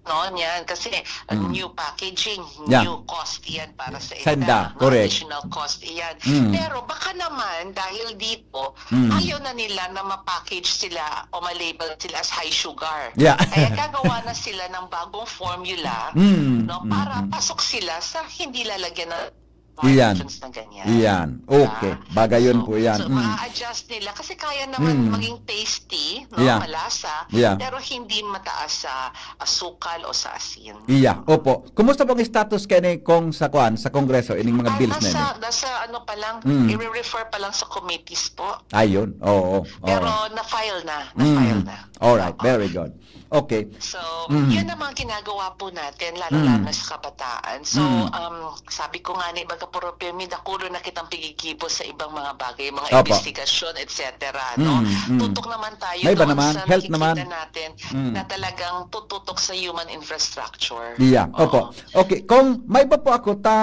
No, niyan kasi uh, Mm. new packaging, Yeah. new cost iyan para sa Sanda, no? Correct. Additional cost iyan. Mm. Pero baka naman dahil dito, Mm. ayaw na nila na ma-package sila o ma-label sila as high sugar. Yeah. Kaya gagawa na sila ng bagong formula Mm, no, para mm, mm. Pasok sila sa hindi lalagyan ng Iyan. Items na ganyan. Iyan. Okay. Diba? Bagayon So, po yan. So, Mm. ma-adjust nila kasi kaya naman Mm. maging tasty, no? Yeah. Malasa, Yeah. Pero hindi mataas sa asukal o sa asin. Iya, opo. Kumusta pong status kaya ni Kong sa kwan, sa Kongreso, ining mga Ah, bills na nasa, ini? Nasa ano pa lang, Mm. i-refer pa lang sa committees po. Ayun, oo. Pero Oo. na-file na, Mm. na-file na. Alright, Oo. very good. Okay. So, Mm. yun ang mga ginagawa po natin, lalo-lalo Mm. na sa kabataan. So, Mm. um, sabi ko nga ni, baga propio mi, dakulo na kitang pigigibo sa ibang mga bagay, mga Opo. Investigasyon, et cetera, no? Mm, mm. Tutok naman tayo May iba doon naman, sa health nakikita naman. natin Mm. na talagang tututok sa human infrastructure. Iya, Oo. opo. Okay, kung may iba po ako ta,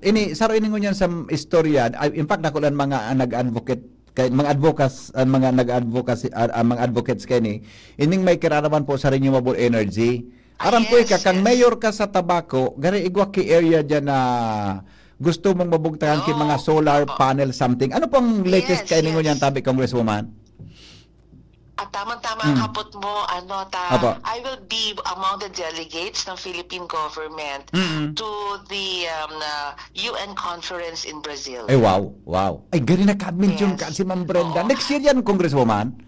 ini, saro ini ngunyan sa istorya, ay, in fact, dako lang mga nag-advocate, kay, mga advocates, ang mga nag-advocacy, ah, ang mga advocates kay ni, ining may kiraraman po sa renewable energy. Aram ko Yes, ika, kang yes. Mayor ka sa Tabaco, gari igwa ki area dyan na gusto mong mabugtakan ki mga solar panel something. Ano pong latest Yes, kay ningon yes. Yan, tabi, Congresswoman? At tamang-tama ang hapot mo, ano, ta, Apo. I will be among the delegates ng Philippine government Mm-mm. to the um, uh, U N conference in Brazil. Ay, wow, wow. Ay, gari naka-mention Yes. ka si Ma'am Brenda. Oo. Next year yan, Congresswoman?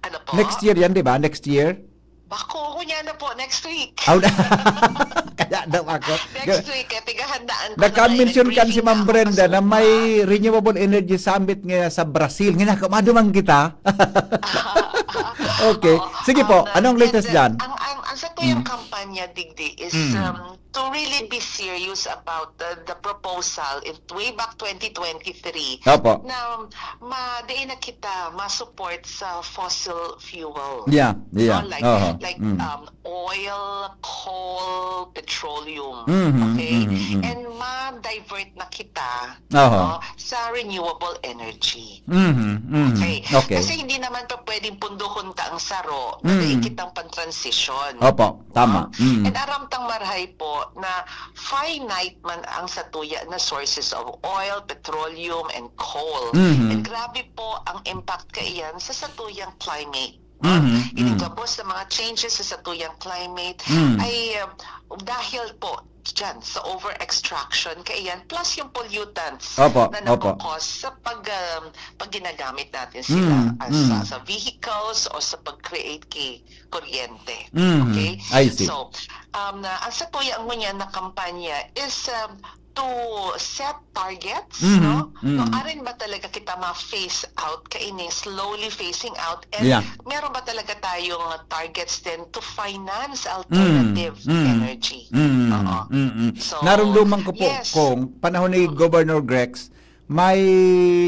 Ano po? Next year yan, di ba? Next year? Bako, kunya na po, next week. Aw, kaya daw ako. Next week, eh, tigahandaan ko Naka-mention na kan si briefing Ma'am ako Brenda na kasama. May Renewable Energy Summit nga sa Brazil. Nga nako, maduman kita. Okay. Oo. Sige po, Um, anong latest and, dyan? Ang, ang, ang sa tuyang Mm. kampanya, Digdi, is Mm. um, to really be serious about the, the proposal in, way back twenty twenty-three Opo. na ma, di na kita ma-support sa fossil fuel. Yeah, yeah. No? Like, Oho. like Mm. um, oil, coal, petroleum. Mhm, Okay? mhm, mhm. And ma-divert na kita Oho. no, sa renewable energy. Mhm, mhm. Okay. Okay. Kasi hindi naman pa pwedeng punduhon ta ang saro na Mm. dai kitang pantransition. Opo, tama. No? Mm. And aram tang marahay po na finite man ang satuya na sources of oil, petroleum, and coal. Mhm. And grabe po ang impact kaiyan sa satuyang climate. Mhm, Ini mhm. gabos sa mga changes sa satuyang climate Mm. ay um, dahil po dyan sa over-extraction, kaya yan, plus yung pollutants Opo, na opo. nagkakos sa pag, um, pag ginagamit natin sila Mm, as, sa, mm. sa vehicles o sa pag-create kay kuryente. Mhm, Okay? I see. So, um, na, ang satuya ngunyan na kampanya is um, to set targets, Mhm, no? No, mhm. arin ba talaga kita ma-phase out kaini, slowly phasing out? And Yeah. meron ba talaga tayong targets din to finance alternative Mm, mm, energy? mm, Oo. mm, mm. So, Narumduman ko po, yes. Kong, panahon ni Governor Grex, may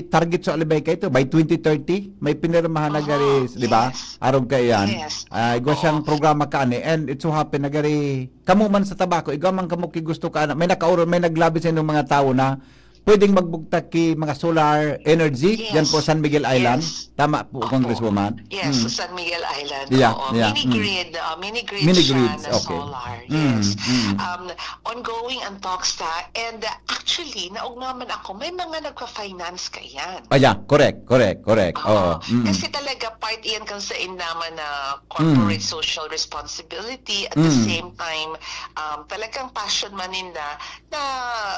target sa alibay kayo to, by twenty thirty, may pinirmahan na Aha, gari, di ba? yes. Arog kayo yan. Yes. Ah, igwa siyang Oo. programa ka ani, and it so happen na gari, kamo man sa Tabaco, igwa man kamo ki gusto ka, may nakauro, may naglabi sa inyong mga tao na pwedeng magbugtak ki mga solar energy, Yes. yan po San Miguel Island. Yes. Tama po, Opo. Congresswoman. Yes, Mm. sa San Miguel Island. Yeah, Oo. yeah, Mini mm. grid, uh, mini grid Mini siya grids, na okay. solar. Mm, Yes. mm. Um, ongoing ang talks ta. And uh, actually, naugnaman ako, may mga nagpa-finance ka yan. Ah, yeah, correct, correct, correct. Oo. Oo. Mm. Kasi talaga part iyan kan sa indaman na corporate Mm. social responsibility, at the Mm. same time, um, talagang passion man ninda na,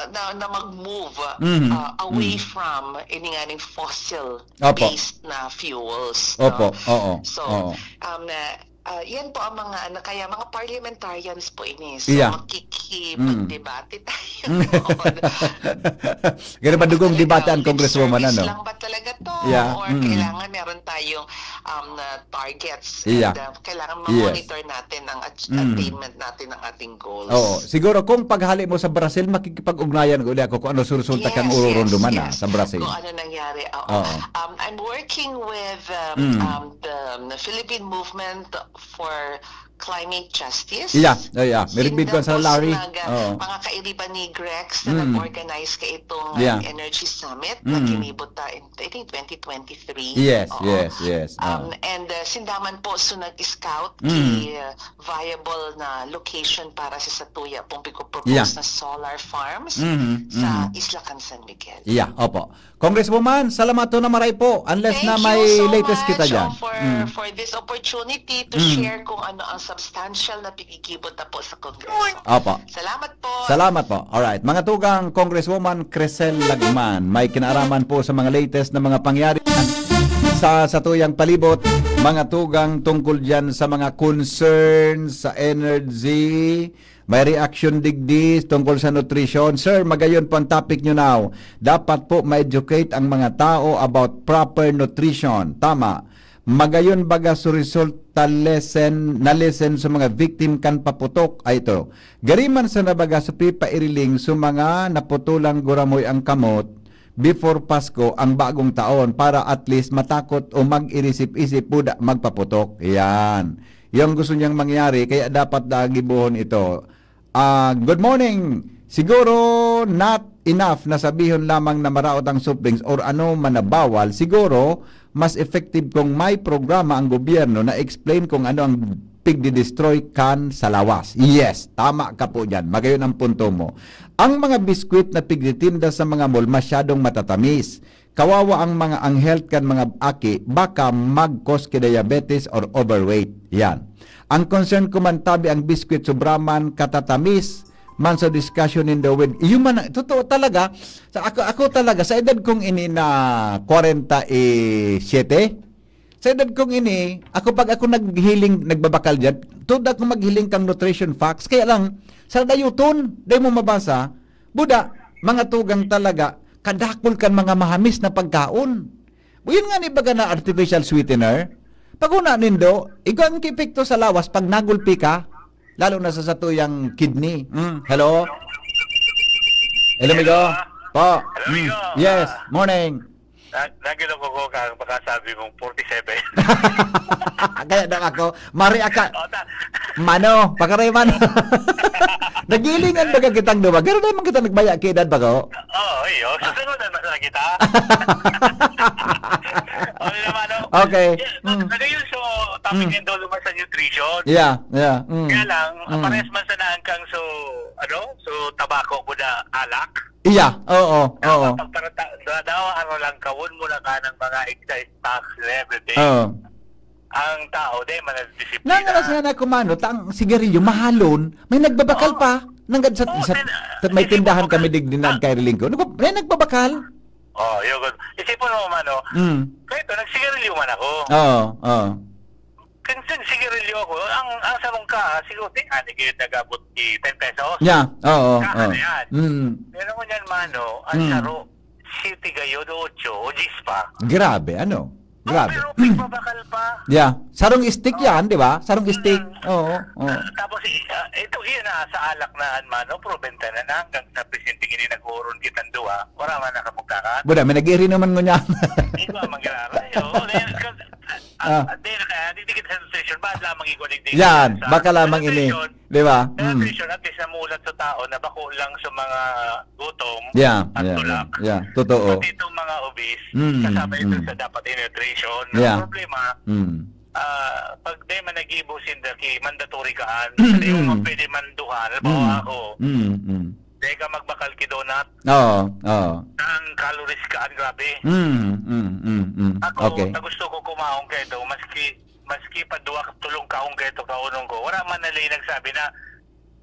na, na mag-move Mm. uh, away Mm. from ini nga ning fossil Opo. based na fuels. Opo, No? oo. So, Oo. um, uh, uh, yan po ang mga ano, kaya mga parliamentarians po ini. So, Yeah. makikipagdebate tayo. Mm. Ganun ba, dugong Talagang debate ang lip Congresswoman, service ano? lang ba talaga to? Yeah, Or mm. kailangan meron tayong um, na targets Yeah. And uh, kailangan Yes. ma-monitor natin ang at- Mm. attainment natin ng ating goals. Oo. Siguro kung paghali mo sa Brazil, makikipag-ugnayan uli ako kung ano resulta kang Yes, ururunduman yes, na yes. sa Brazil. Kung ano nangyari. Oo. Oo. Um, I'm working with um, Mm. um, the, the Philippine Movement for Climate Justice. Yeah, yeah, yeah. May Sinda regbid ko sa po Larry. nag- Oo. mga kaibigan ni Grex na Mm. nag-organize kaitong Yeah. uh, energy summit na Mm. ginibot ta in, I think, twenty twenty-three. Yes, Oo. yes, yes. Um, Oo. and uh, sindaman po so nag-scout Mm. ki uh, viable na location para sa satuya pong pigpropose Yeah. na solar farms Mhm, sa mhm. Isla kan San Miguel. Yeah, opo. Congresswoman, salamat to na maray po. Unless Thank na you may so latest much, kita dyan. oh, for, Mm. for this opportunity to Mm. share kung ano ang substantial na pigigibot na po sa Kongreso. Opo. Salamat po. Salamat po. Alright. Mga tugang, Congresswoman Crisel Lagman, may kinaaraman po sa mga latest na mga pangyayari sa satuyang palibot, mga tugang, tungkol dyan sa mga concerns sa energy. May reaction digdi tungkol sa nutrition. Sir, magayon po ang topic nyo now. Dapat po ma-educate ang mga tao about proper nutrition. Tama. Magayon baga so result ta lesson, na lesson sa mga victim kan paputok ay ito. Gari man sana baga so pipairiling so mga naputulang guramoy ang kamot before Pasko ang bagong taon para at least matakot o mag-irisip-isip buda magpaputok. Yan. Yung gusto niyang mangyari, kaya dapat da gibohon ito. Ah, good morning. Siguro not enough na sabihon lamang na maraot ang soft drinks or ano man na bawal. Siguro mas effective kung may programa ang gobyerno na explain kung ano ang pigdi-destroy kan sa lawas. Yes, tama ka po dyan. Magayon ang punto mo. Ang mga biskwit na pigditinda sa mga mall masyadong matatamis. Kawawa ang mga, ang health kan mga aki, baka mag-cause ki diabetes or overweight. Yan. Ang concern ko man tabi ang biskwit sobra man katatamis man sa discussion in the world. Iyo man, totoo talaga, sa ako, ako talaga, sa edad kong ini na kwarenta y siyete, sa edad kong ini, ako pag ako naghiling, nagbabakal dyan, tuod ako maghiling kang nutrition facts. Kaya lang, sa dayuton, dai mo mabasa, buda, mga tugang talaga, kadakol kan mga mahamis na pagkaon. Yun nga ni baga na artificial sweetener. Pag una nindo, igwa ang epekto sa lawas pag nagulpi ka, lalo na sa satuyang kidney. Mm, hello? Hello, amigo? Po. Hello, Mm, amigo. yes, Ah. morning. Na, nagiloko ko ka, baka sabi mong forty-seven. Kaya daw ako, mari aka, O, ta, mano, pakaray man. Nagilingan baga kitang duwa? Gano'n naman kita nagbaya kay edad bago? Oo, iyo. Susunod na na kita. O, yun naman, no? Okay. Yeah, Mm. Lagi yun, so, topic Mm. yung dulo man sa nutrition. Yeah, yeah. Mm. Kaya lang, Mm. parehas man sana ang kang, so, ano, so, tabako ko na alak. Iya, oo, oo. Pag para ta, da, daw, ano lang, kawon mo na ka ng mga excise tax everything. Oo. Ang tao, di man nagdisiplina. Nangalas nga na kumano, ta ang sigarilyo, mahalon, may nagbabakal Oo. pa. Nanggad sa, Oo, sa, tin-, sa may tindahan kami digdi na nagkairilingkod. Naku, may nagbabakal. Oh, yun. Isipon mo, mano, Mm. kaya ito, nagsigarilyo man ako. Oo, oo. Kung nagsigarilyo ako, ang, ang sarong kaha, siguro, di nga, di kayo nag-abot ni ten pesos. Yeah, oo, Kaha oo. na yan. Mm. Pero ngunyan, mano, ang Mm. saro, siyete gayod o otso o diyes pa. Grabe, ano? Oh, Grabe. pero pigbabakal pa. Yeah. Sarong stick Oh. yan, di ba? Sarong stick. Mm. Oo, oo. Ah, tapos, i-, ah, ito, iyan na, sa alak na, mano, probenta na na, hanggang sa presente ini nag-uuron kitang duwa, wala man nakamugtakan. Buda, may nag-iri naman ngunyan. Igwa, mangyari. Oo, dahil, ah, Ah. ah, dahil kaya, di, di kita sa nutrition, bakit lamang igwa, di, di Yan, kita sa baka lamang ini. nutrition? Di ba? Sa Mm. nutrition, at least namulat sa tao na bako lang sa mga gutom Yeah, at yeah, tulak. yeah, yeah. Totoo. Pati itong mga obese, Mm, kasama ito mm. sa dapat in nutrition. Ang Yeah. problema, Mm. ah, pag di man nag-ibo sinda ki mandatory kaan, Mm, hindi mo mm. man pwede manduhan. Halimbawa Mm. ako, Mm, mm. di ka magbakal ki donut, Oo, oo. ang calories kaan, grabe. Mm, mm, mm, mm. Ako, Okay. na gusto ko kumaon kaito, maski, maski pa duwa, tulong kaon kaito, kaonon ko. Wala man na lay nagsabi na,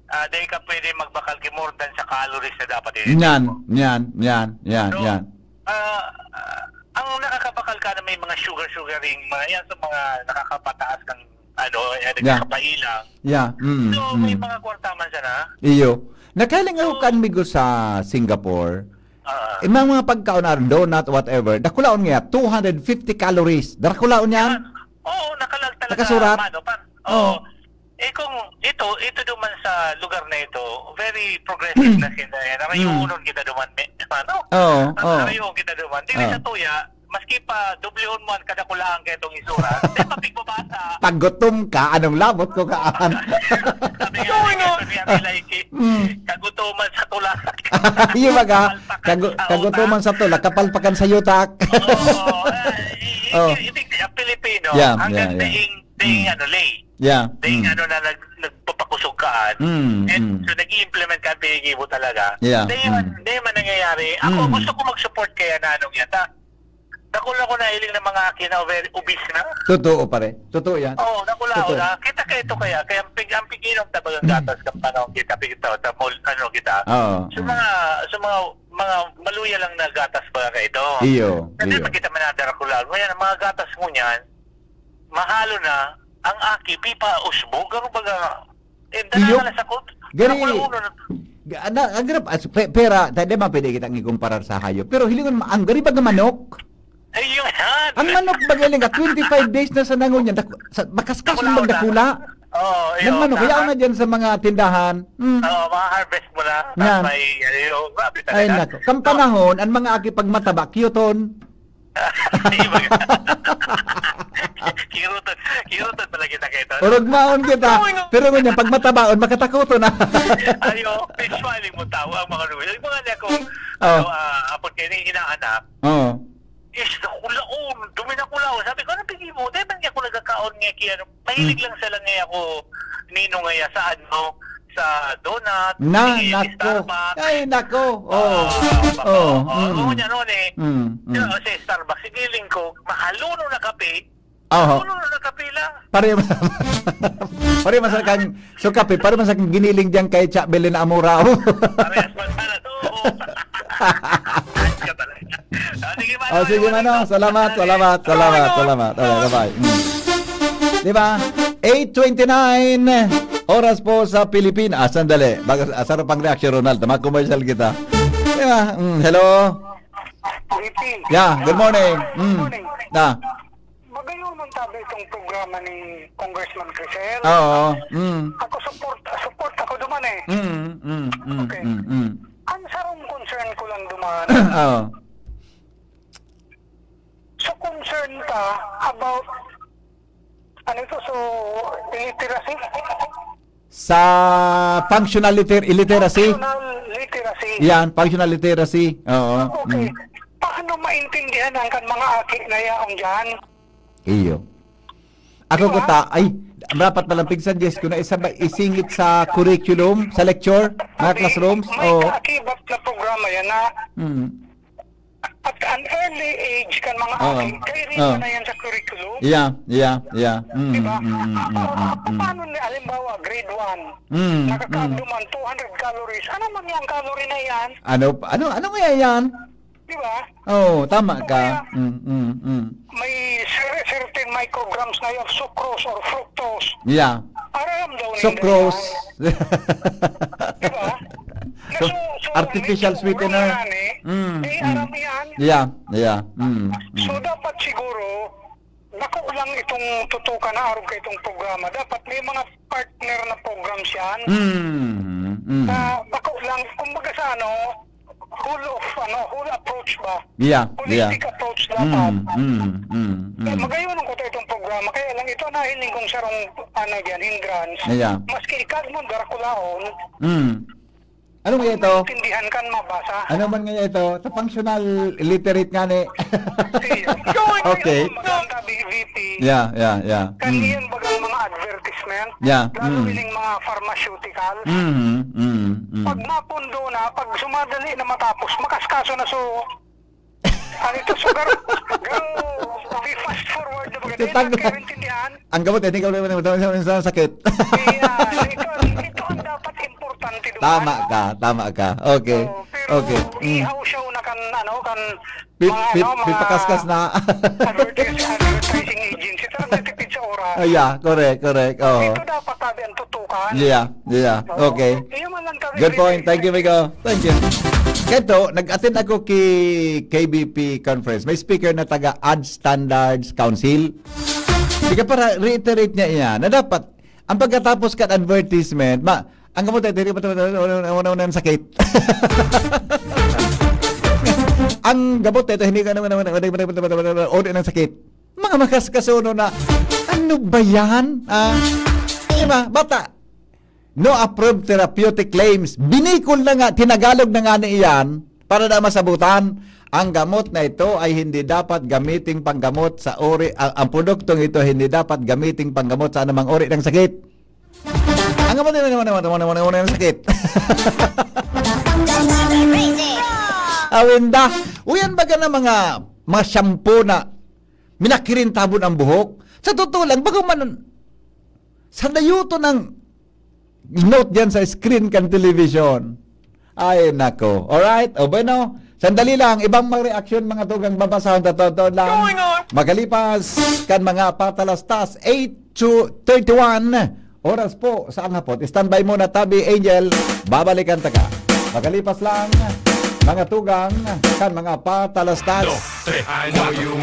ah, di ka pwede magbakal ki more than sa calories na dapat ini. Yan, yan, yan, yan, So, yan. ah, ah, ang nakakabakal ka na may mga sugar-sugaring, mga yan, sa mga nakakapataas ng, ano, eh, Yeah. nakakapailang. Yeah, mm, So, may mm. mga kwarta man sana. Iyo. Nakahiling ako So, kan migo sa Singapore. Ah. Eh, mga, mga pagkaon na donut, whatever, dakulaon niya, two hundred fifty calories. Dakulaon yan? Yan. Oo, nakalal talaga, Nakasurat? mano, pa. Oo. Oo. Eh, kung ito, ito duman sa lugar na ito, very progressive na sila. Yan, Mm. narayuon kita duman, me-, ano? Oo, Ang oo. narayuon kita duman. Dili Oo. sa tuya, maski pa, dublihon mo ang kadakulahan kaya itong isura. Di, mapigbabata. Pag gutom ka, anong labot ko kaan? Sabi nga, Going on. sabi nga nila, iki, Mm. kagutuman sa tulak. Yung baga, Kapalpakan kagu-, sa kagutuman utak. sa tulak, kapalpakan sa yutak. Oo, eh, i-, i-, Oh. ibig sabihin, ang Pilipino, Yeah, hanggang yeah, yeah. daing, daing Mm. ano, lay. Yeah, Daing mm. ano na nag-, nagpapakusog kaan. Mm, And mm. so, nag-i-implement ka ang pinigibo talaga. Yeah, Di man, mm. di man nangyayari. Ako, Mm. gusto ko mag-support kaya na anong yan. Ta-, dakula ko nahiling ng mga aki na very obese na. Totoo, pare. Totoo yan. Oo, dakula ko Totoo. na. Kita kayo ito kaya. Kaya ang pig-, ang piginom, tabagang Mm. gatas, kang panahon kita, pigitaw, sa mall, ano kita. Oo, Sa oo. mga, sa mga, mga maluya lang na gatas, baga kayo ito. Iyo, Kasi iyo. pag kita manadara ko lang, ngayon, ang mga gatas mo niyan, mahalo na, ang aki, pipa, usbog, ano baga, eh, Iyo. dala na sa kot-, Gari, ako na uno na. ga-, na, ang grab, as, pe-, pera, ta-, di man pwede kitang ikumparar sa hayop. Pero hilingon mo, ang gari baga manok? Ay, yun yan. Ang manok baga, hiling ka, twenty-five days na sa nangon yan, dak-, sa, makaskas Dakula mo na. magdakula. Oo, Nang iyo, manok, tama. yaon na dyan sa mga tindahan. Mm. Oo, ma-harvest mo na. Yan. Tapos may, ay, oh, grabe Ay, talaga. nako. Kang So, panahon, ang mga aki pag mataba, cute-on. Kirutan, kirutan pala kita kayo. Orog maon kita. Oo, no. Pero ngunyan, pag matabaon, makatakoton na. Ayo, visually mo tao ang mga luwi. Yung mga niya kung, Oh. ano, ah, apod kayo na yung inaanak, Oo. is nakulaon, duminakulaon. Sabi ko, "Ano pigi mo?" Dahil man niya ako nagkakaon nga kaya, ano, mahilig Hmm. lang sila nga ako, nino nga ya, sa ano, sa donut, Na, sige, nako. Starbucks. Ay, nako. Oo. Ah, bako. Oo, Oo, mm. oo, niya noon eh. Mm, mm. Yun, sa Starbucks, sigiling ko, mahaluno na kape. Oho. Mahaluno na kape lang. Pare, pare, masarap kang, so kape, pare, masarap kang giniling diyan kay Cha Belen Amorao. Parehas man sana to. Ayos ka talaga. Ah, sige, Mano. Oh, sige, Mano. Salamat, salamat, salamat, Oo. salamat. Okay, bye-bye. Mm. Di ba? Eight twenty-nine. Oras po sa Pilipinas. Ah, sandali. Bago, ah, sarap ang reaksyon, Ronald. Tama, commercial kita. Di ba? Mm, hello? Pilipinas. Yeah, good morning. Mm. Good morning. Ah. Magayon ang tabi itong programa ni Congressman Crisel. Oo. Mm. Ako support, support ako duman eh. Mm, mm, mm, Okay. mm, mm. Ang sarong concern ko lang duman. Oo. So concern ka about, ano ito, so illiteracy? Sa functional liter-, illiteracy. Functional literacy. Yan, functional literacy. Oo. Okay. Mm. Paano maintindihan ang kan mga aki na yaon dyan? Iyo. Ako Di ba? ko ta, ay, dapat palang pigsuggest ko na isa ba isingit sa curriculum, sa lecture, mga Abi, classrooms? may Oo. kaakibat na programa yan na Mm. At an early age kan mga Oo. aki, kay rin Oo. na yan sa curriculum. Yeah, yeah, yeah. Mm, Di ba? mm, mm, mm, Ah, mm, mm. Paano ni, halimbawa, grade one, Mm, nakakaanduman, mm. two hundred calories. Ano man yung calorie na yan? Ano, ano, ano nga yan? Di ba? Oo, tama So, ka. kaya Mm, mm, mm. may cer-, certain micrograms na yung sucrose or fructose. Yeah. Aram daw ninda Sucrose. yan. Di ba? Na So, so, so, artificial medyo sweetener. mura yan eh. Mm, Eh, mm. aram yan. Yeah, yeah. Mm, mm. So, dapat siguro, bako lang itong tutukan na arog ka itong programa. Dapat may mga partner na programs yan. Mm, mm. Na bako lang, kumbaga sa ano, whole of, ano, whole approach ba? Yeah, yeah. Holistic approach dapat. Mm, mm, mm, Eh, mm. magayon ang kuta itong programa. Kaya lang ito, nahiling kong sarong, ano yan, hindrance. Yeah. Maski ikagmon, darakulaon, Mm. Ano nga ito? Maintindihan kan mabasa. Ano man nga ito? Sa functional illiterate nga ni. Sige. Okay. Maganda, V P. Yeah, yeah, yeah. Kan Mm. iyan bagang mga advertisement, Yeah, lalo mm. ining mga pharmaceuticals. Mm, mm, mm. Pag mapundo na, pag sumadali na matapos, makaskaso na so. Ano ito? So, garo, garo, di fast forward na baga. Di Kitang na kayo intindihan. Ang gamot, eh, di ka wala, wala, wala, wala, wala, sakit. Ayan, ito, ito ang dapat importante doon. Tama ka, tama ka. Okay. Oo, pero Okay. Mm. ihaw siya na kan, ano, kan Pi-, mga, pi-, ano, mga pipakaskas na. advertis-, advertising agency. Talagang tipid sa oras. Ah, yeah, correct, correct. Oo. Ito dapat sabi ang tutukan. Yeah, yeah. Oo. Okay. Iyo man lang kami Good point. Thank you, Migo. Thank you. Keto, nag-attend ako ki K B P conference. May speaker na taga Ad Standards Council. Ika para reiterate niya iyan na dapat, ang pagkatapos kan advertisement, ma-, ang gamot ay, diri pa, una, una, una, sakit. Ang gamot ay, hindi ka naman, naman, naman, naman, naman, naman, naman, naman, naman, sakit. Mga makasakasuno na, ano ba yan? Ah, di ba? Bata, no approved therapeutic claims. Binikol na nga, tinagalog na nga ni iyan para na masabutan. Ang gamot na ito ay hindi dapat gamiting panggamot sa uri, ang, ang produktong ito hindi dapat gamiting panggamot sa anumang uri ng sakit. Ang gamot na naman, naman, naman, naman, naman, sakit. Awinda. Uyan baga na mga, mga shampoo na minakirintabon ang buhok. Sa totoo lang, bago man, sa dayuto ng note diyan sa screen kan television. Ay, nako. Alright? O, bueno. Sandali lang. Ibang mga reaksyon, mga tugang babasahon. Totoo lang. Going on. Makalipas kan mga patalastas, eight to thirty-one. Oras po sa ang hapot. Standby muna, Tabi Angel. Babalikan ta ka. Makalipas lang, mga tugang, kan mga patalastas. Dos, tres, ano yung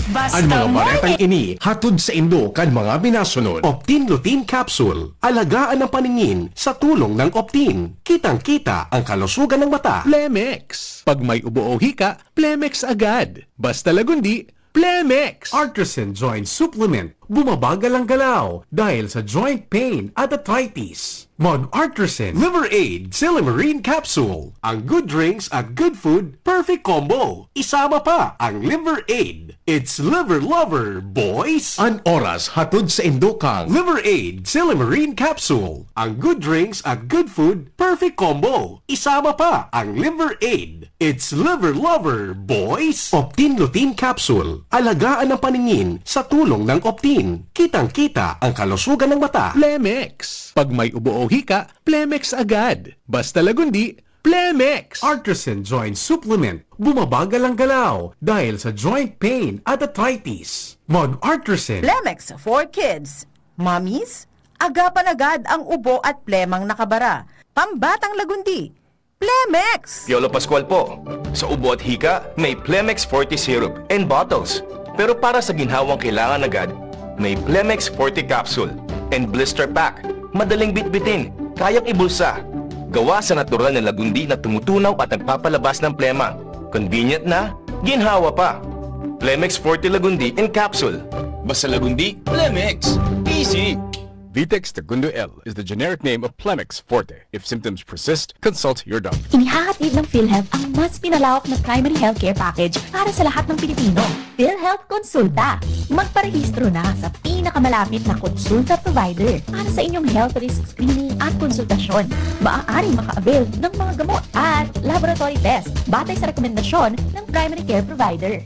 Basta Ang mga mo baretang ini hatod sa indo kan mga minasunod. Optin Lutein Capsule. Alagaan ang paningin sa tulong ng Optin. Kitang-kita ang kalusugan ng mata. Plemex. Pag may ubo o hika, Plemex agad. Basta Lagundi, Plemex. Artisan Joint Supplement. Bumabagal ang galaw dahil sa joint pain at arthritis. Mag Artisan Liver Aid Silymarin Capsule. Ang good drinks at good food, perfect combo. Isama pa ang Liver Aid. It's Liver Lover, boys! An oras hatod sa indo kang Liver Aid Silymarin Capsule. Ang good drinks at good food, perfect combo. Isama pa ang Liver Aid. It's Liver Lover, boys! Optin Lutein Capsule. Alagaan ang paningin sa tulong ng Optin. Kitang-kita ang kalusugan ng mata. Plemex. Pag may ubo o hika, Plemex agad. Basta Lagundi, Plemex. Artisan Joint Supplement. Bumabagal ang galaw dahil sa joint pain at arthritis. Mag Artisan. Plemex for Kids. Mommies, agapan agad ang ubo at plemang nakabara. Pambatang Lagundi, Plemex! Piolo Pascual po. Sa ubo at hika, may Plemex Forte Syrup and bottles. Pero para sa ginhawang kailangan agad, may Plemex Forte Capsule and Blister Pack. Madaling bitbitin, kayang ibulsa. Gawa sa natural na lagundi na tumutunaw at nagpapalabas ng plema. Convenient na, ginhawa pa. Plemex Forte Lagundi in Capsule. Basta Lagundi, Plemex. Easy! Vitex Segundo L is the generic name of Plemex Forte. If symptoms persist, consult your doctor. Inihahatid ng PhilHealth ang mas pinalawak na primary healthcare package para sa lahat ng Pilipino. PhilHealth Konsulta. Magparehistro na sa pinakamalapit na konsulta provider para sa inyong health risk screening at konsultasyon. Maaaring maka-avail ng mga gamot at laboratory test batay sa rekomendasyon ng primary care provider.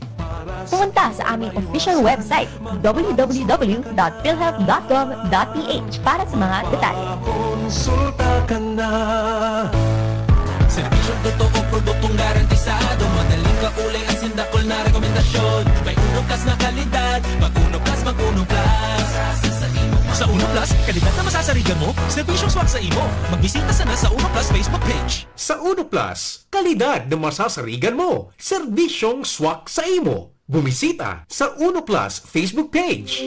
Pumunta sa aming official website, w w w dot philhealth dot gov dot p h para sa mga detalye. Konsulta ka na. Serbisyong totoo, produktong garantisado. Madaling kaulay, asin dakul na rekomendasyon. May Uno Plus na kalidad. Mag Uno Plus, mag Uno Plus. Sa Uno Plus, kalidad na masasarigan mo, serbisyong swak sa imo. Magbisita sana sa Uno Plus Facebook page. Sa Uno Plus, kalidad na masasarigan mo, serbisyong swak sa imo. Bumisita sa Uno Plus Facebook page.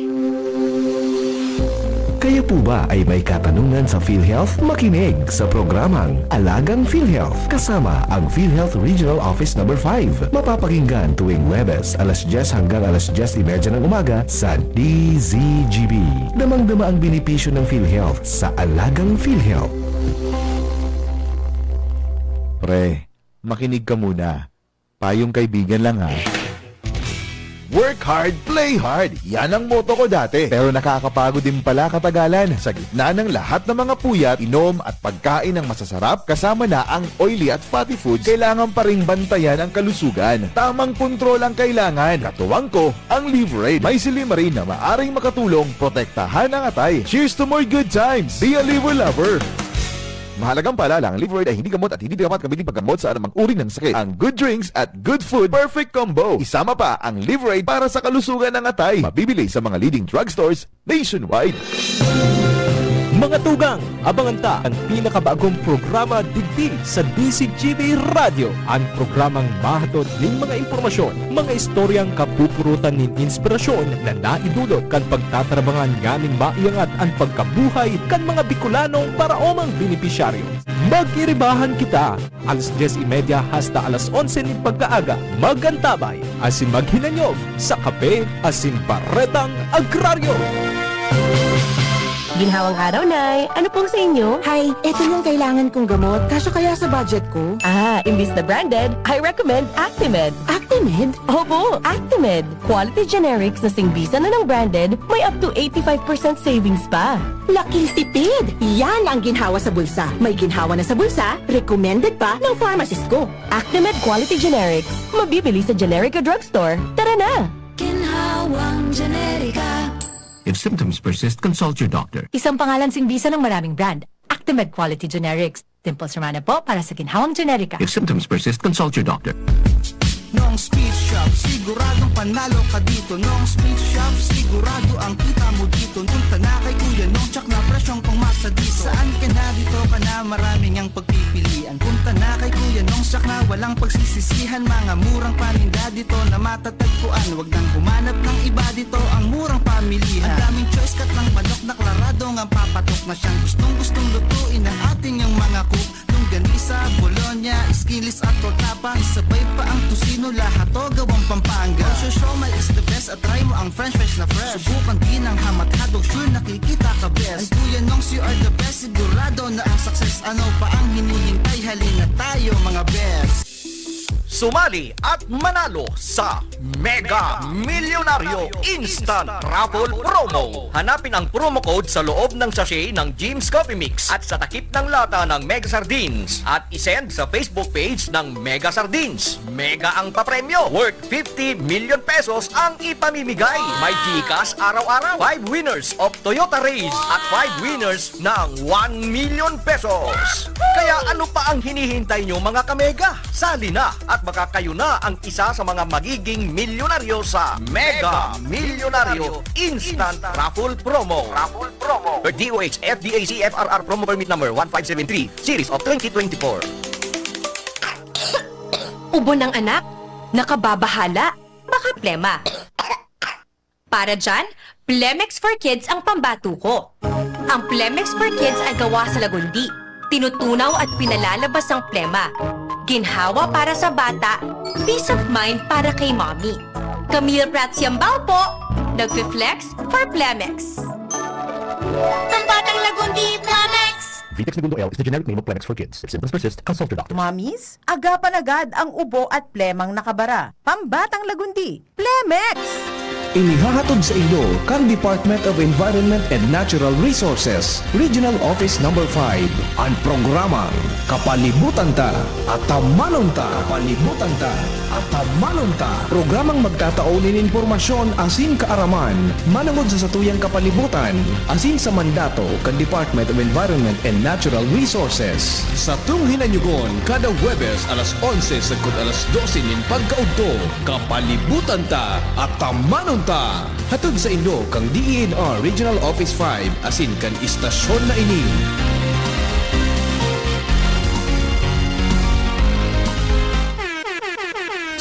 Kayo po ba ay may katanungan sa PhilHealth? Makinig sa programang Alagang PhilHealth kasama ang PhilHealth Regional Office Number five. Mapapakinggan tuwing Huwebes, alas dyes hanggang alas dyes y media ng umaga sa D Z G B. Damang-dama ang benepisyo ng PhilHealth sa Alagang PhilHealth. Pre, makinig ka muna. Payong kaibigan lang, ha. Work hard, play hard. Yan ang motto ko dati. Pero nakakapagod din pala katagalan. Sa gitna ng lahat ng mga puyat, inom at pagkain ng masasarap, kasama na ang oily at fatty foods, kailangan pa ring bantayan ang kalusugan. Tamang kontrol ang kailangan. Katuwang ko, ang Liverade. May silymarin na maaring makatulong protektahan ang atay. Cheers to more good times! Be a Liver Lover! Mahalagang paalala, ang Liverade ay hindi gamot at hindi dapat gamitin paggamot sa anumang uri ng sakit. Ang good drinks at good food, perfect combo. Isama pa ang Liverade para sa kalusugan ng atay. Mabibili sa mga leading drugstores nationwide. Mga tugang, abangan ta an pinakabagong programa digdi sa D Z G B Radyo. An programang mahatod nin mga impormasyon, mga istoryang kapupurutan nin inspirasyon na naidulot kan pagtatrabangan nganing maiangat an pagkabuhay kan mga Bicolanong paraomang benepisyaryo. Mag-iribahan kita, alas dyes y media hasta alas onse nin pagkaaga. Mag-antabay asin maghinanyog sa Kape asin Baretang Agraryo. Ginhawang araw, Nay. Ano pong sa inyo? Hay, eto yung kailangan kong gamot. Kasya kaya sa budget ko? Ah, imbis na branded, I recommend Actimed. Actimed? Opo, Actimed. Quality generics na singbisan na ng branded, may up to eighty-five percent savings pa. Laking tipid! Yan ang ginhawa sa bulsa. May ginhawa na sa bulsa, recommended pa ng pharmacist ko. Actimed Quality Generics. Mabibili sa Generica Drugstore. Tara na! Ginhawang Generica. If symptoms persist, consult your doctor. Isang pangalan singbisan ng maraming brand. Actimed Quality Generics. Dimples Romana po para sa Ginhawang Generica. If symptoms persist, consult your doctor. Nong Speed Shop, siguradong panalo ka dito. Nong Speed Shop, sigurado ang kita mo dito. Punta na kay Kuya Nong, tsak na presyong pangmasa dito. Saan ka na, dito ka na, maraming ang pagpipilian. Punta na kay Kuya Nong, tsak na walang pagsisisihan. Mga murang paninda dito na matatagpuan. Wag nang humanap ng iba dito, ang murang pamilihan. Ang daming choice, katlang manok na klarado nga papatok na siyang gustong-gustong lutuin ng ating ang mga cook. Longganisa, bologna, skinless at torta pa. Isabay pa ang tocino, lahat to gawang Pampanga. Ang siomai is the best at try mo ang french fries na fresh. Subukan din ang ham at hotdog, sure nakikita ka best. Ang Kuya Nongs, you are the best, sigurado na ang success. Ano pa ang hinihintay? Halina tayo, mga best. Sumali at manalo sa Mega Milyonaryo Instant Raffle Promo. Hanapin ang promo code sa loob ng sachet ng Jim's Coffee Mix at sa takip ng lata ng Mega Sardines at isend sa Facebook page ng Mega Sardines. Mega ang papremyo, worth fifty million pesos ang ipamimigay. May GCash araw-araw, five winners of Toyota Raize at five winners ng one million pesos. Kaya ano pa ang hinihintay nyo, mga kamega? Sali na at baka kayo na ang isa sa mga magiging milyonaryo sa Mega Milyonaryo Instant Raffle Promo. Raffle Promo. Per D O H F D A C F R R Promo Permit Number one five seven three, Series of twenty twenty-four. Ubo ng anak, nakababahala, baka plema. Para dyan, Plemex for Kids ang pambatuko. Ang Plemex for Kids ay gawa sa lagundi. Tinutunaw at pinalalabas ang plema. Ginhawa para sa bata, peace of mind para kay mommy. Camille Prats Yambao po, nagfi-flex for Plemex. Ang Vitex Negundo L is the generic name of Clemex for kids. If symptoms persist, consult your doctor. Mommies, agapan agad ang ubo at plemang nakabara. Pambatang Lagundi, Clemex! Inihahatod sa inyo kan Department of Environment and Natural Resources, Regional Office Number five, an programang Kapalibutan Ta, Atamanon Ta. Kapalibutan Ta, Atamanon Ta. Programang magtatao nin impormasyon asin kaaraman manongod sa satuyang kapalibutan asin sa mandato kan Department of Environment and Natural Resources. Satong hinanyugon kada Huwebes alas onse sagkod alas dose nin pagkaudto, Kapalibutan Ta, Atamanon Ta! Hatod saindo kan D E N R Regional Office five asin kan istasyon na ini.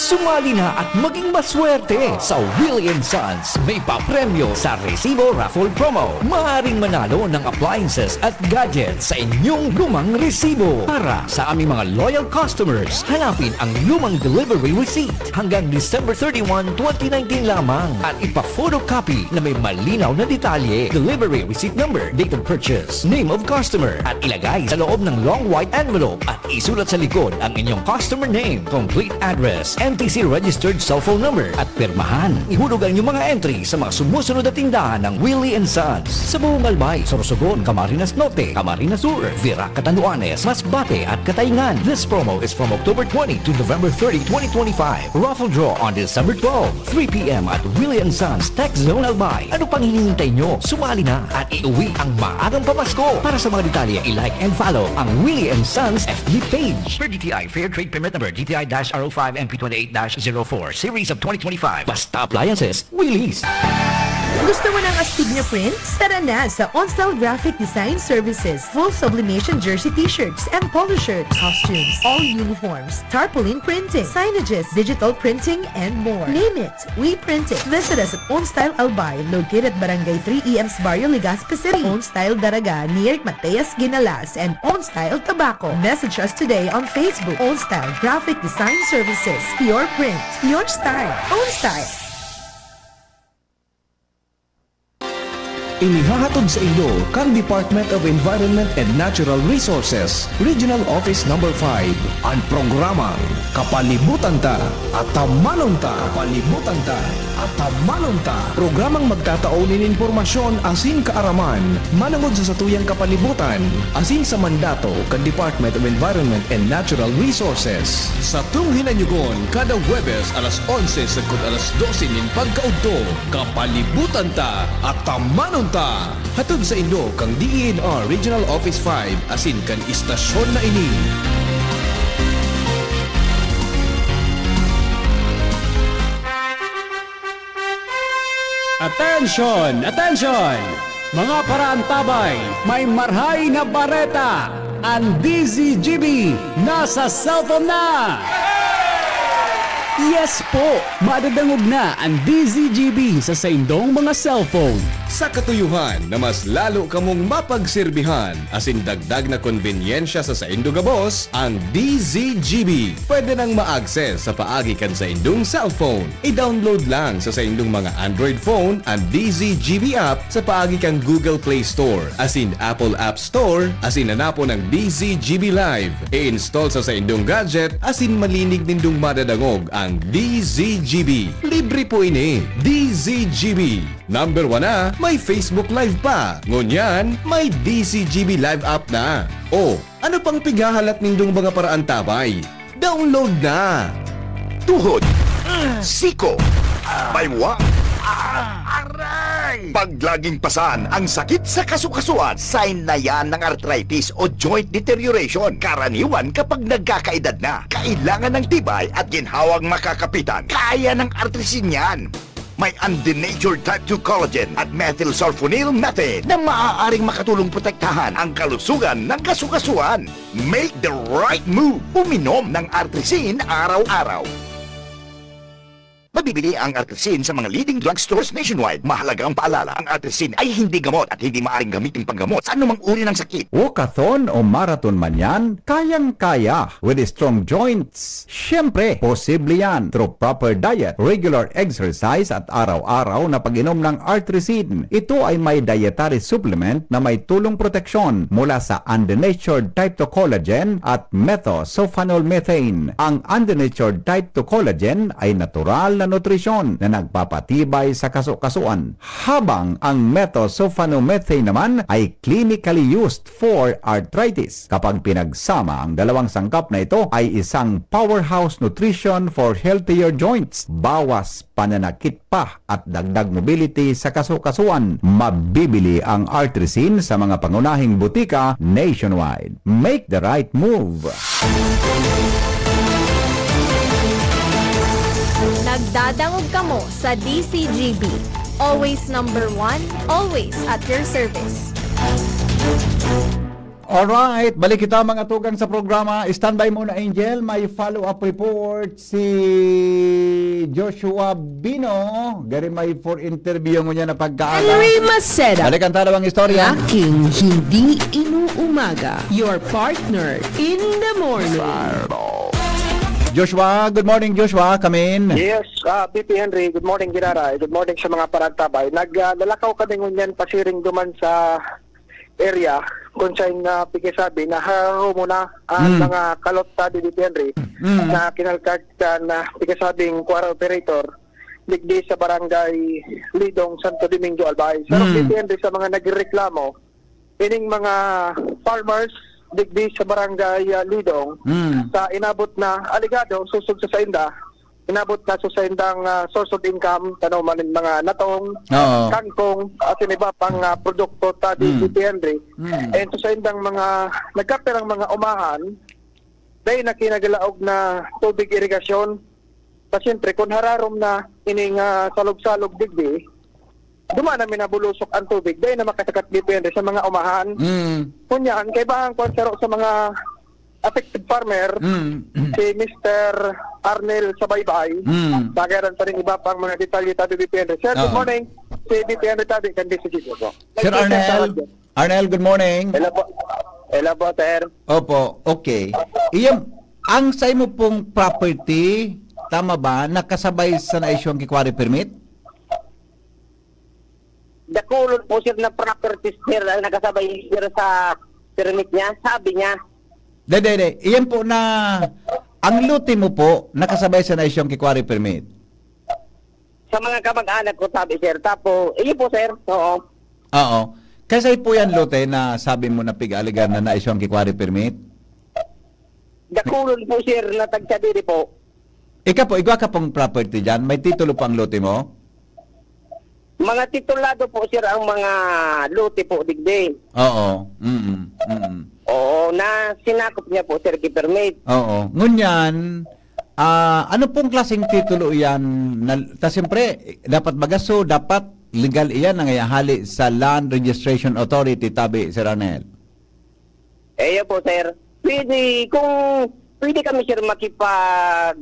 Sumali na at maging maswerte sa Willie and Sons. May papremyo sa Resibo Raffle Promo. Maaaring manalo ng appliances at gadgets sa inyong lumang resibo. Para sa aming mga loyal customers, hanapin ang lumang delivery receipt. Hanggang December thirty-one, twenty nineteen lamang at ipa-photocopy na may malinaw na detalye, delivery receipt number, date of purchase, name of customer, at ilagay sa loob ng long white envelope at isulat sa likod ang inyong customer name, complete address, N T C registered cellphone number, at pirmahan. Ihulog ang inyong mga entry sa mga sumusunod na tindahan ng Willie and Sons sa buong Albay, Sorsogon, Camarines Norte, Camarines Sur, Virac, Catanduanes, Masbate, at Cataingan. This promo is from October twenty to November thirty, twenty twenty-five. Raffle draw on December twelve, three p.m. at Willie and Sons Tech Zone Albay. Ano pang hinihintay nyo? Sumali na at iuwi ang maagang pamasko. Para sa mga detalye, i-like and follow ang Willie and Sons F B page. Per D T I Fair Trade Permit Number D T I dash R O five M P twenty-eight dash zero four Series of twenty twenty-five. Basta Appliances, Willie's. Gusto mo ng astig na prints? Tara na sa Onstyle Graphic Design Services. Full sublimation jersey t-shirts and polo shirts, costumes, all uniforms, tarpaulin printing, signages, digital printing, and more. Name it, we print it. Visit us at Onstyle Albay, located Barangay three E M sa Barrio Legazpi City. Onstyle Daraga, near Mateas Ginalas, and Onstyle Tabaco. Message us today on Facebook. Onstyle Graphic Design Services. Your print, your style. Onstyle. Inihahatod saindo kan Department of Environment and Natural Resources, Regional Office Number five, an programang Kapalibutan Ta, Atamanon Ta. Kapalibutan Ta, Atamanon Ta. Programang magtatao nin impormasyon asin kaaraman manongod sa satuyang kapalibutan asin sa mandato kan Department of Environment and Natural Resources. Satong hinanyugon kada Huwebes alas onse sagkod alas dose nin pagkaudto. Kapalibutan Ta, Atamanon Ta! Hatod saindo kan D E N R Regional Office five asin kan istasyon na ini. Attention! Attention! Mga paraantabay, may marhay na bareta! An D Z G B nasa cellphone na! Yes po! Madadangog na an D Z G B sa saindong mga cellphone. Sa katuyohan na mas lalo kamong mapagserbihan asin dagdag na konbenyensya sa saindo gabos, ang D Z G B pwede nang ma-access sa paagi kan saindong cellphone. I-download lang sa saindong mga Android phone an D Z G B app sa paagi kan Google Play Store asin Apple App Store asin hanapon ang D Z G B Live. I-install sa saindong gadget asin malinig nindong madadangog ang D Z G B. Libre po ini. D Z G B. Number one na, may Facebook Live pa. Ngunyan, may D Z G B Live app na. O, ano pang pighahalat nindong mga paraantabay? Download na! Tuhod, siko, baywang, aray! Pag laging pasan ang sakit sa kasukasuan, sign na yan ng arthritis o joint deterioration. Karaniwan kapag nagkakaedad na, kailangan ng tibay at ginhawang makakapitan. Kaya ng Artrisin yan. May undenatured type two collagen at methylsulfonyl methane na maaaring makatulong protektahan ang kalusugan ng kasukasuan. Make the right move. Uminom ng Artrisin araw-araw. Mabibili ang Artrisin sa mga leading drugstores nationwide. Mahalaga ang paalala, ang Artrisin ay hindi gamot at hindi maaaring gamitin panggamot sa anumang uri ng sakit. Walkathon o marathon man yan, kayang-kaya with strong joints. Siyempre, posible yan through proper diet, regular exercise at araw-araw na pag-inom ng Artrisin. Ito ay may dietary supplement na may tulong proteksyon mula sa undenatured type two collagen at methosulfonol methane. Ang undenatured type two collagen ay natural na nutrisyon na nagpapatibay sa kaso-kasuan, habang ang methosulfonomethane naman ay clinically used for arthritis. Kapag pinagsama, ang dalawang sangkap na ito ay isang powerhouse nutrition for healthier joints, bawas pananakit pa at dagdag mobility sa kaso-kasuan. Mabibili ang Artrisin sa mga pangunahing butika nationwide. Make the right move. Nagdadangog kamo sa D C G B. Always number one, always at your service. Alright, balik kita mga tugang sa programa. Standby muna, Angel. May follow-up report si Joshua Bino. Gari may for interview ngunyan na pagkaaga. Henry Maceda. Balikan ta daw ang istorya. Laking hindi inuumaga. Your partner in the morning. Joshua, good morning Joshua. Come in. Yes, uh, P P Henry, good morning Giraray. Good morning sa mga panagtabay. Naglalakaw kami ngunyan pasiring duman sa area kung saan uh, pikisabi na haro mo na ang Mm. mga kalot sa P P Henry Mm. na kinalkag kan uh, pikisabing quarry operator digdi sa barangay Lidong, Santo Domingo, Albay. Sa Mm. P P Henry sa mga nagreklamo, ining mga farmers digdi sa barangay uh, Lidong Mm. sa inabot na aligado susog sa sainda, inabot na sa saindang uh, source of income, tanaw man nin mga natong, Oo. kangkong, at iba pang uh, produkto ta di Mm. P P Henry. Mm. And sa saindang mga nagkapirang mga umahan, dahil na kinagalaog na tubig irigasyon, sa siyempre, kung hararom na ining uh, salog-salog digdi, duman na minabulusok ang tubig, dahil na makasakat P P Henry sa mga umahan. Mm. Kunya, ang kaibahan ko sa, sa mga affected farmer, Mm. si Mister Arnel Sabaybay, Mm. tagaran pa rin iba pang mga detalye tabi P P Henry. Sir, good Oo. morning. Si P P Henry tabi, kan D C G po. Sir Arnel, Arnel, good morning. Hello po. Hello po, sir. Opo, okay. Iyang, ang sa imo pong property, tama ba, nakasabay sa na-issue ang quarry permit? Dakulon po, sir, na properties, sir, ang nakasabay, sir, sa permit niya. Sabi niya, Dede, de. Iyan po na, ang lote mo po, nakasabay sa na-issue ang quarry permit? Sa mga kamag-anak ko, sabi, sir. Tapo, iyo po, sir. Oo. Oo. Kasi po yan, lote, na sabi mo na pig-aligar na na-issue ang quarry permit? Dakulon po, sir, na tagsadiri po. Ika po, igwa ka pong property dyan? May titulo po ang lote mo? Mga titulado po, sir, ang mga lote po digdi. Oo. Mm-mm. Mm-mm. Oo, na sinakop niya po, sir, ki permit. Oo. Ngunyan, ah, ano pong klaseng titulo iyan? Na, ta siyempre, dapat bagaso, dapat legal iyan ang ihahali sa Land Registration Authority, tabi, Sir Arnel. Eyo po, sir. Pwede, kung pwede kami, sir, makipag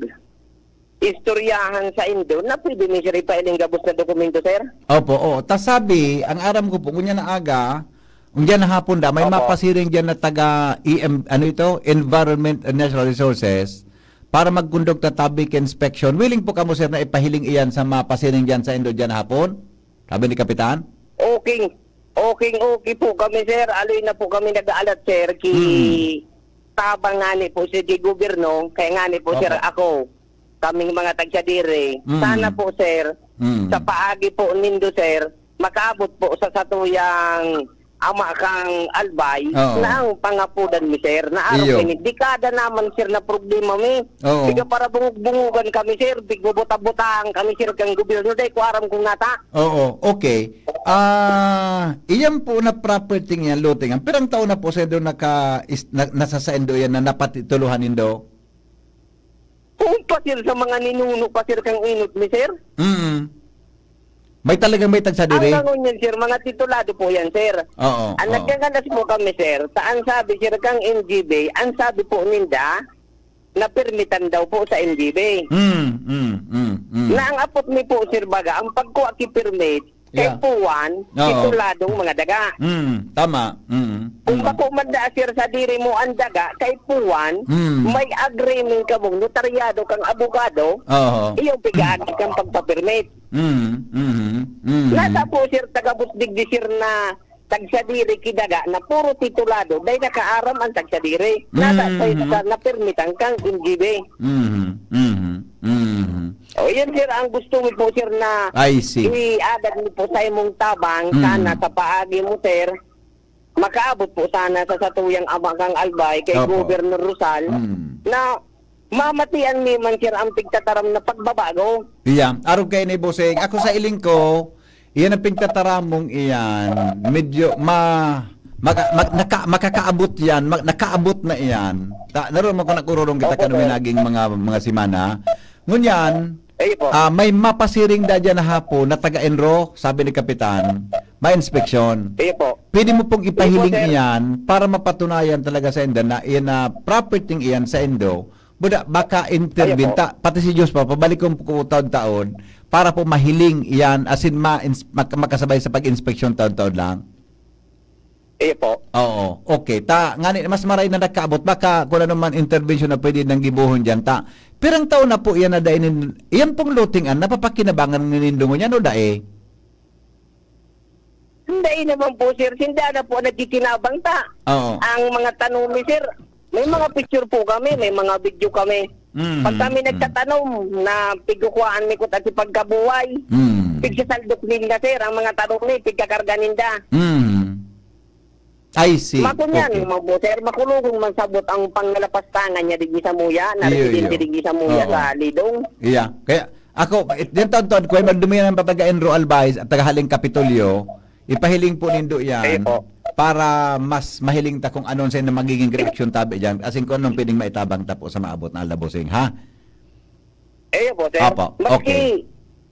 istoryahan sa indo na pwede mi, sir, ipailing gabos na dokumento, sir? Opo, oo. Ta sabi, ang aram ko po, kunya na aga, kunya na hapon da, may Opo. mapasiring dyan na taga E M, ano ito, Environment and Natural Resources, para magkondukta tabi ka inspection. Willing po kamo, sir, na ipahiling iyan sa mapasiring dyan sa indo dyan na hapon? Sabi ni Kapitan? Okay. Okay, okay po kami, sir. Aloy na po kami nag-aalat, sir, ki Mm. tabang ngani po, sir, ki gobyerno. Kaya ngani po, sir, Opo. ako, kaming mga tagsadiri. Mm. Sana po, sir, Mm. sa paagi po nindo, sir, makaabot po sa satuyang ama kang Albay Oo. na ang pangapudan mi, sir, na araw Iyo. kini. Dekada naman, sir, na problema mi. Oo. Tiga para bungog-bungugan kami, sir. Tigbubuta-butahan kami, sir, kang gobyerno. Dahil ko aram kung nata. Oo, okay. Ah, iyan po na property niyan, lote niyan. Pirang taon na po sa indo naka, is, na, nasa sa indo yan na napatituluhan indo? Kung pa, sir, sa mga ninuno pa, sir, kang inot mi, sir. Mm. May talagang may tagsadiri? Ang nangon yan, sir, mga titulado po yan, sir. Oo, Ang oo. nagkakalas po kami, sir, ta ang sabi, sir, kang M G B, ang sabi po ninda, na permitan daw po sa M G B. Mm, mm, mm. Mm. Na ang apot mi po, sir, baga, ang pagkuha ki permit, kay Yeah. puwan, Oo. tituladong mga daga. Mm, tama. Mm, Kung mm. bako man da, sir, sadiri mo ang daga, kay puwan, Mm. may agreement kamong notaryado kang abogado, Oo. iyong pigaagi kang pagpapirmit. Mm, mm, mm. Nasa po, sir, taga-abot digdi, sir, na tagsadiri ki daga na puro titulado, dai nakaaram ang tagsadiri. Nasa Mm. sa, sa napirmitan kang N G B. Mm, mm, mm. O, yun, sir, ang gusto mi po, sir, na I see. iagad mi po sa imong tabang, Mm. sana sa paagi mo, sir, makaabot po sana sa satuyang ama kang Albay, kay Opo. Governor Rosal, Mm. na mamatian mi man, sir, ang pigtataram na pagbabago. Iya, arog kaini, bossing. Ako sa iling ko, iyan ang pigtataramong iyan, medyo ma-, maka-, ma-, naka-, makakaabot yan, ma-, nakaabot na iyan. Ta-, naroon man ko nakururong kita Opo, kanumi sir. naging mga, mga semana. Ngunyan, Ayun po. ah, may mapasiring da dyan na hapon na taga-enro, sabi ni Kapitan, may inspeksyon. Ayun po. Pwede mo pong ipahiling Ayun po, sir. iyan para mapatunayan talaga sa inda na iyan na property iyan sa indo. Buda, baka intervene Ayun po. ta, pati si Diyos pa, pabalik kong taon-taon para po mahiling iyan, as in, ma-, ins-, mak-, makasabay sa pag-inspeksyon taon-taon lang. Iyo po. Oo, okay. Ta, ngani, mas maray na nagkaabot. Baka kung ano man intervention na pwede nang gibohon dyan, ta. Pirang taon na po iyan na dai nin-, iyan pong loting an napapakinabangan nindo ngunyan o dai? Dai naman po, sir. Sinda na po nagkikinabang ta. Oo. Ang mga tanom ni sir, may mga picture po kami, may mga video kami. Mm, Pag kami mm. nagtatanom, na pigkukuhaan mi kut at pagkabuhay. Mm. Pigsasaldok ninda, sir, ang mga tanom ni, pigkakarga ninda. Mm. I see. Makunyan, Okay. mga po, sir, makulungon man sabot ang pangalapastangan niya digdi sa Muya, na Iyo, residente iyo. digdi sa Muya Oo. sa Lidong. Iya. Kaya ako, it-, yan taon-taon, kaya magdumiyan ang taga Enro Albay at taga Haling Kapitolyo, ipahiling po nindo yan Ayun po. para mas mahiling ta kung anon sa inyo magiging reaksyon tabi dyan. As in, kung anong pwedeng maitabang ta po sa maabot na alabosing, ha? Ayun po, sir. Opo, Maski, okay.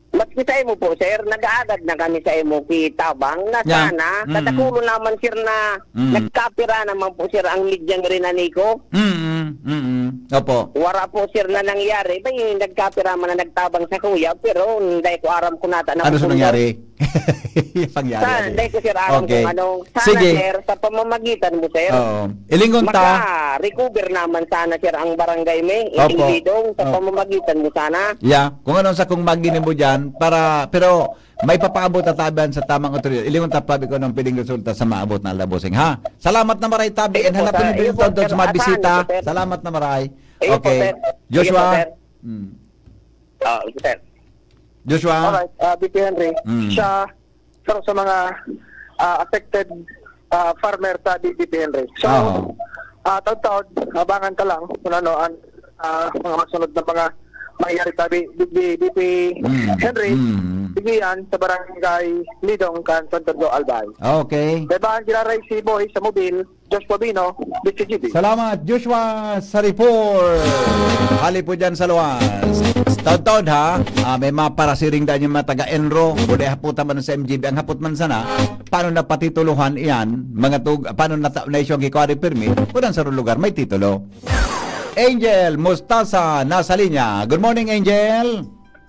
maski sa imo po, sir, nag-aagad na kami sa imo ki Tabang na Yeah. sana, Mm. kadakulo naman, sir, na Mm. nagkapira naman po, sir, ang medyang rinani ko. Mm, mm, mm. Opo. Wara po, sir, na nangyari. May nagkapira man na nagtabang sa kuya, pero hindi ko aram kung nata na Ano sa pupundo. nangyari? Pangyari, Sa, ano? hindi ko, sir, aram Okay. kung ano. Sana, Sige. sir, sa pamamagitan mo, sir, Oo. Ilingon ta. maka-recover naman sana, sir, ang barangay mi, Opo. Iling Lidong, sa Opo. pamamagitan mo sana. Yeah. Kung ano sa kung magini mo dyan, para, pero may papaabot at taban sa tamang otoridad. Ilingon ta, Pabi, kung anong pwedeng resulta sa maabot na labosing, ha? Salamat na maray, Tabi. Ayun And po, hanapin sir. mo Ayun yung po, taon-taon sir. sa mga Asahan bisita. ko, sir. Salamat na maray. Ayun po, Okay. sir. Ayun Joshua? po, sir. Mm. Ah, sir. Joshua? Alright, ah, B P Henry. Mm. Siya, pero sa mga, ah, affected, ah, farmer sa B P Henry. So, Oo. ah, taon-taon, abangan ka lang kung ano ang, ah, mga masunod na mga mangyayari sa B-, B-, B P Mm. Henry. Mm. Sige yan sa barangay Lidong kan Santo Domingo, Albay. Okay. Diba, ang giraray si Boy sa mobil, Joshua Bino, D C G B. Salamat, Joshua Saripor. Hali po dyan sa luwas. Taod-taod, ha? Ah, may mga parasiring daan yung mga taga-enro. Kundi haputan man sa M G B. Ang hapot man sana, paano napatitulohan iyan? Mga tug-, paano nata-, na-issue ang kikwari permit? Kung sa lugar, may titulo. Angel Mustasa, nasa linya. Good morning, Angel.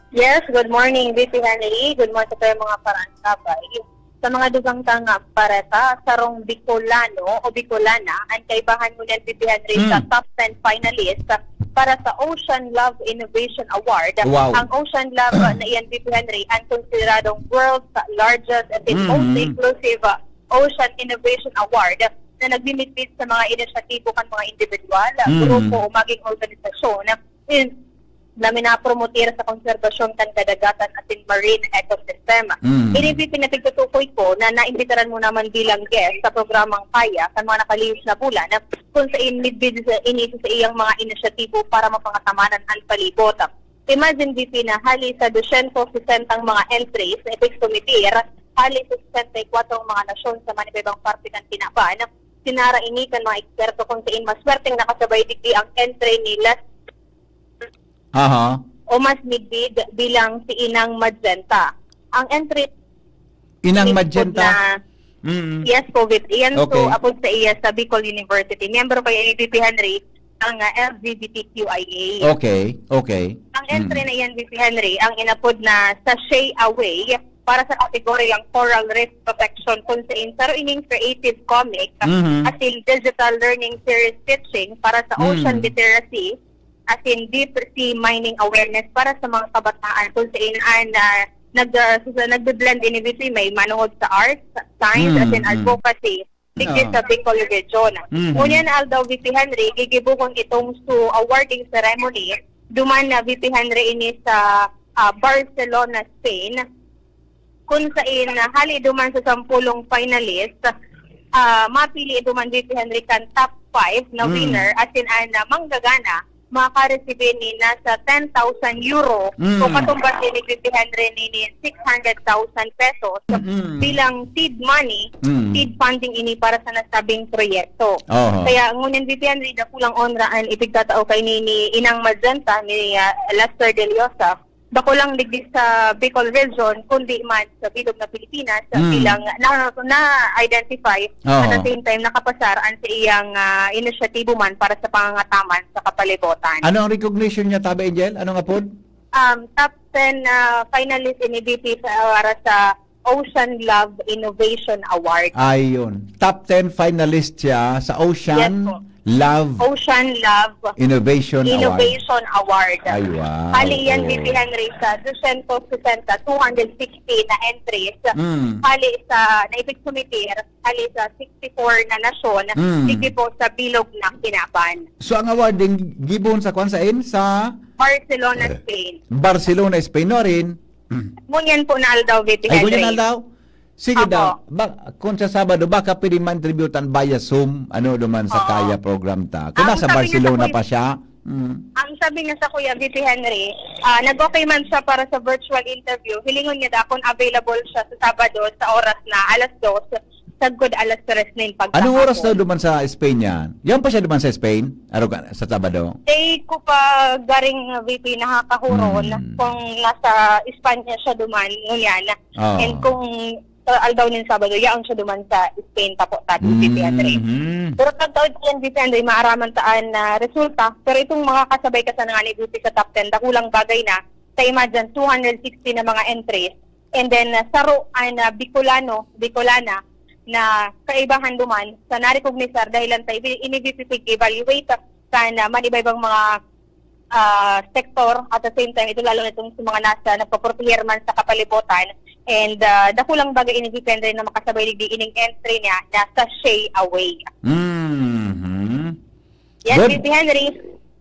Yes, good morning, B P Henry. Good morning sa mga paraan, kabay. Sa mga dugang tanga pareta, sarong Bicolano o Bicolana ang kaibahan ngunyan, B P Henry, sa Hmm. top ten finalist para sa Ocean Love Innovation Award. Wow. Ang Ocean Love na iyan, B P Henry, ang konsideradong world's largest and the Hmm. most inclusive ocean innovation award na nagmimitbit sa mga inisyatibo kan mga individual, Hmm. grupo o maging organisasyon in na minapromotir sa konserbasyon kan kadagatan asin marine ecosystem. Mm. Ini pipinapigtutukoy ko na naimbitaran mo naman bilang guest sa programang Kaya sa mga nakalihis na bulan, kung sain midbid sa ini sa iyang mga inisyatibo para mapangataman an palibot. Imagine, B P, na hali sa dosyentos sesentang mga entries na ipigsumitir, hali sa sesenta y kwatro mga nasyon sa manipaibang parte kan kinaban, sinara ini kan mga eksperto kung sain maswerteng nakasabay digdi ang entry ni Les Aha. o mas midbid bilang si Inang Magenta. Ang entry Inang ni Magenta? na Mm. Yes, COVID. Iyan Okay. so, apod sa iya sa Bicol University. Miyembro kaya ni B P Henry ang, ah, L G B T Q I A. Okay, okay. Ang entry Mm. na iyan, V P Henry, ang inapod na Sashay Away para sa kategoryang Coral Reef Protection, kung sa insaro ining creative comic, Mhm. asin digital learning series teaching para sa ocean Mm. literacy, asin deep sea mining awareness para sa mga kabataan, kung sa inaan na nag-, ah, sa, nagbe-blend ini, V P, may manungod sa arts, science, Mm, asin mm. advocacy. Digdi Oo. sa Bicol Region. Mhm. Ngunyan aldaw, V P Henry, gigibohon itong su awarding ceremony duman na, V P Henry, ini sa, ah, Barcelona, Spain, kun sain, ah, hali duman sa sampulong finalist, ah, mapili duman, V P Henry, kan top five na Mm. winner, asin an, ah, manggagana makaresibir nin nasa ten thousand euro Mm. o katumbas ni V P Henry nin six hundred thousand pesos Mm. bilang seed money, Mm. seed funding ini para sa nasabing proyekto. Oho. Kaya ngunyan, V P Henry, dakulang onra an ipigtatao kaini ni Inang Magenta ni, ah, Lester Del Llosa, dakulang digdi sa Bicol Region, kundi man sa bilog na Pilipinas, Mm. bilang na, na-identify, at the Oho. same time, nakapasar an sa iyang, ah, inisyatibo man para sa pangangataman sa kapalibotan. Ano ang recognition niya, Tabi Angel? Anong apod? Um, top ten, ah, finalist ini, V P, sa, para sa Ocean Love Innovation Award. Ayun. Top ten finalist siya sa Ocean Yes po. Love Ocean Love Innovation Award. Innovation Award. Ay, wow. Hali yan, Oo. V P Henry, sa dosyentos sesenta, two hundred sixty na entries. Mm. Hali sa, na ipigsumitir, hali sa sixty-four na nasyon, Mm. digdi po sa bilog na Kinaban. So, ang award din gibon sa kwan sain? Sa Barcelona, Eh, Spain. Barcelona, Spain. No, rin? Mm. Ngunyan po na aldaw, V P Ay, ngunyan Henry. aldaw? Sige Apo. daw. Ba, kung sa Sabado, baka pwede man-tributan via Zoom, ano, duman sa Oo. Kaya program ta. Kung Ang nasa sabi niya sa Barcelona kuya pa siya. Mm. Ang sabi niya sa kuya, V P Henry, ah, nag-okay man siya para sa virtual interview. Hilingon niya daw kung available siya sa Sabado sa oras na alas dos, sagkod alas tres nin pagkahapon. Anong oras daw duman sa Spain yan? Yan pa siya duman sa Spain? Araw ka, sa Sabado? Di ko pa garing, V P, nakakahuron Mm. kung nasa Espanya siya duman ngunyan. Oo. And kung sa aldaw nin Sabado, yaon siya duman sa Spain pa po, sabi ni V P Henry. Mhm. Pero pagtaod yan, V P Henry, maaraman ta an, ah, resulta. Pero itong mga kasabay ka sana nga ni V P sa top ten, dakulang bagay na. Sa imagine, two hundred sixty na mga entries. And then, ah, saro an, ah, Bicolano, Bicolana, na kaibahan duman sa narikognisar dahil lang tayo ini-, ini-, evaluate sa na man iba-ibang mga ah, sektor, at the same time, ito lalo na itong sa mga nasa, nagpaproteher man sa kapalibutan. And, ah, dakulang bagay ini, V P Henry, na makasabay digdi ining entry niya na Sashay Away. Mhm. Yan, Good. V P Henry,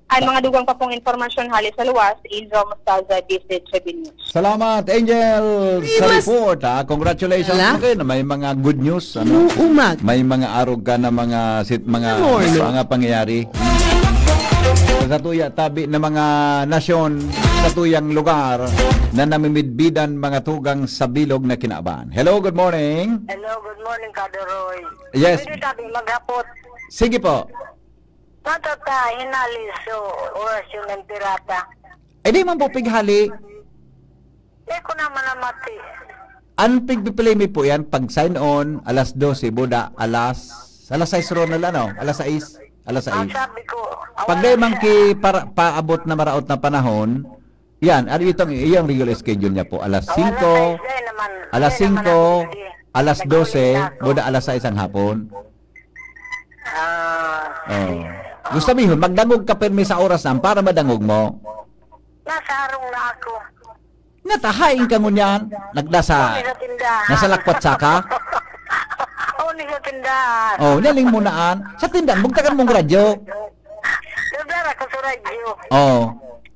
ang mga dugang pa pong impormasyon hali sa luwas, Angel Mostaza, D Z T V News. Salamat, Angel, sa Mas report, ha. Congratulations. Ala? Okay na, may mga good news, ano? Uumag. May mga arog ka na mga sit-, mga, Ano? mga pangyayari. Sa satuya, tabi na mga nasyon, sa tuyang lugar na namimidbidan mga tugang sa bilog na Kinaban. Hello, good morning. Hello, good morning, Kado Roy. Yes. Pwede tabi maghapot? Sige po. Paano ta hinali so orasyon ng pirata? Eh, di man po pighali. Di ko naman namati. Ang pigpiplay mi po yan, pag sign on, alas dose, buda, alas, alas sais, Ronald, ano? Alas sais? Alas Ang sais. sabi ko, Pag awan di man siya. ki para, paabot na maraot na panahon, yan, ano itong, iyang regular schedule niya po, alas Oh, alas singko, sais din naman. alas Hindi naman singko, ako hindi. alas dose, Nag-ulit na ako. buda, alas sais ang hapon. Ah, Oh. Gusto mo yun, magdangog ka permi sa oras na para madangog mo. Nasa harong na ako. Natahain ka ngunyan, nagdasa, Uni sa tindahan. nasa lakwat saka? Uni sa tindahan. Oh, naling mo naan. Sa tindahan, bugtakan mong radyo. Nagdara ko sa radyo. Oh,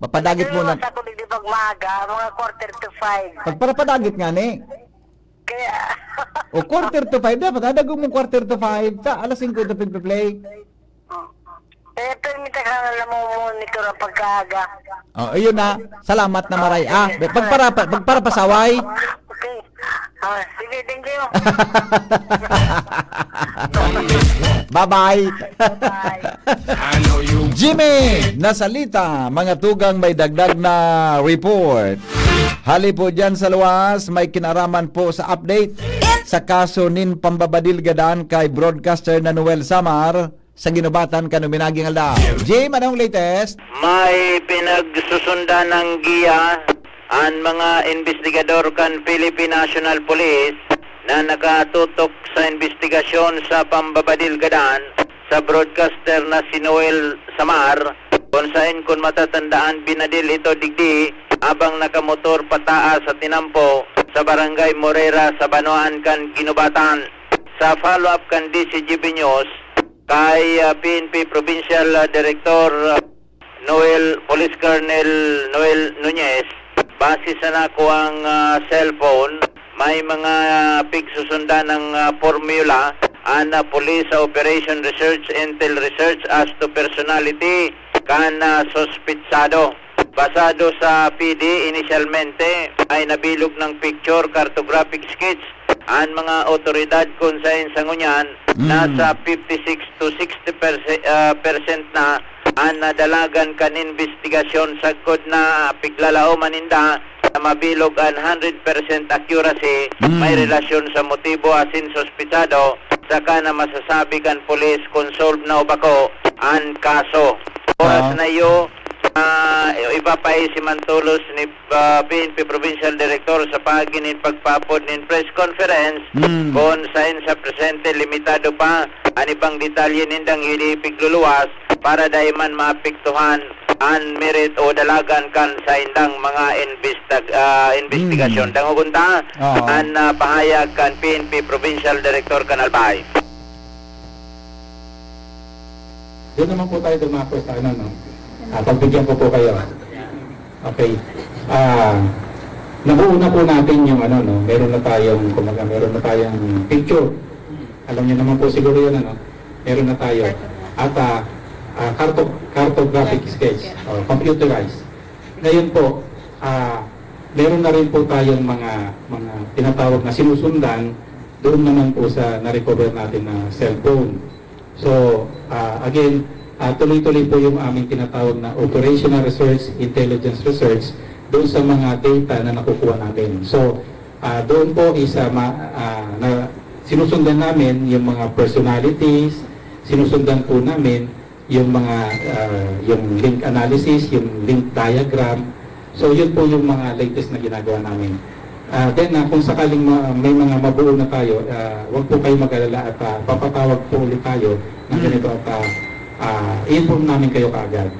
papadagit mo na. Nagdara ako di pagmaga, mga quarter to five. Pagparapadagit nga ni. Kaya O, quarter to five. Dapat, adago mong quarter to five. Ta, alas singko ito pagpe-play. Kaya permita ka na lang mo monitor ang pagkaaga. Oh, ayun na. Salamat na maray. Ah, pagpara-, pagparapasaway. Okay. Ah, sige, thank you. Bye-bye. Bye. Jimmy Nasalita, mga tugang, may dagdag na report. Hali po dyan sa luwas, may kinaraman po sa update sa kaso nin pambabadil gadan kay broadcaster na Noel Samar. sa ginubatan kan minagiang aldaw. Jim, anong latest? May pinagsusundan ng giya an mga investigador kan Philippine National Police na nakatutok sa investigasyon sa pambabadil gadan sa broadcaster na si Noel Samar, kung saen, kun matatandaan, binadil ito digdi habang nakamotor pataas sa tinampo sa Barangay Morera sa banwaan kan ginubatan. Sa follow-up kan D C G B News, kay, ah, P N P Provincial, ah, Director, ah, Noel, Police Colonel Noel Nunez, base sa nakuhang, ah, cellphone, may mga pigsusundan ng, ah, formula an, ah, pulis sa Operation Research Intel Research as to personality kan, ah, suspitsado. Basado sa P D, inisyalmente ay nabilog ng picture, cartographic sketch an mga otoridad, kun saen sa ngunyan, Mm. nasa fifty-six to sixty percent, ah, percent na an nadalagan kan investigasyon, sagkod na piglalaoman ninda na mabilog an hundred percent accuracy Mm. may relasyon sa motibo asin suspitsado, saka na masasabi kan pulis kun solve na o bako an kaso. Oras Ah. na iyo, ah, ipapaisi man tolos ni, ah, P N P Provincial Director sa paagi nin pagpaapod nin press conference, Mm. kun saen sa presente limitado pa an ibang detalye nindang inipigluluwas para dai man maapektuhan an merit o dalagan kan saindang mga investag-, ah, investigasyon. Mm. Dangogon ta Oo. an, ah, pahayag kan P N P Provincial Director kan Albay. Doon naman po tayo dumako sa ano, no? Ah, pagbigyan ko po kayo. Okay. Ah, nabuo na po natin yung ano, no? Meron na tayong, kumbaga, meron na tayong picture. Alam niyo naman po siguro yun, ano? Meron na tayo. At, ah, ah, carto-, cartographic sketch, oh, computerized. Ngayon po, ah, meron na rin po tayong mga, mga tinatawag na sinusundan doon naman po sa na-recover natin na cellphone. So, ah, again, ah, tuloy-tuloy po yung aming tinatawag na operational research, intelligence research, doon sa mga data na nakukuha namin. So, ah, doon po is, ah, ma-, ah, na sinusundan namin yung mga personalities, sinusundan po namin yung mga, ah, yung link analysis, yung link diagram. So, yun po yung mga latest na ginagawa namin. Ah, then, ah, kung sakaling ma-, may mga mabuo na tayo, ah, wag po kayo mag-alala at, ah, papatawag po ulit tayo ng Hmm. ganito at, ah, ah, i-inform namin kayo kaagad.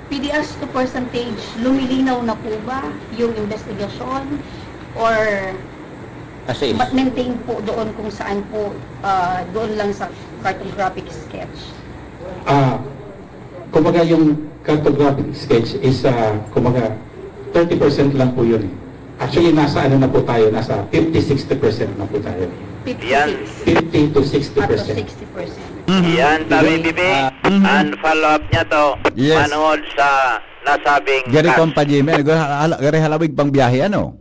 P D, as to percentage, lumilinaw na po ba yung investigasyon? Or As is. ma-, maintain po doon kung saan po, ah, doon lang sa cartographic sketch? Ah, kumbaga yung cartographic sketch is, ah, kumbaga thirty percent lang po yun eh. Actually, nasa ano na po tayo, nasa fifty, sixty percent na po tayo. Yan. Fifty to sixty percent. Up to sixty percent. Mhm. Yan, Tabi Bibi. Ah, mhm. Ang follow-up niya to, Yes. manood sa nasabing Gary case. Compa Jimmy, ano, gari hala-, gari halawig pang biyahe, ano?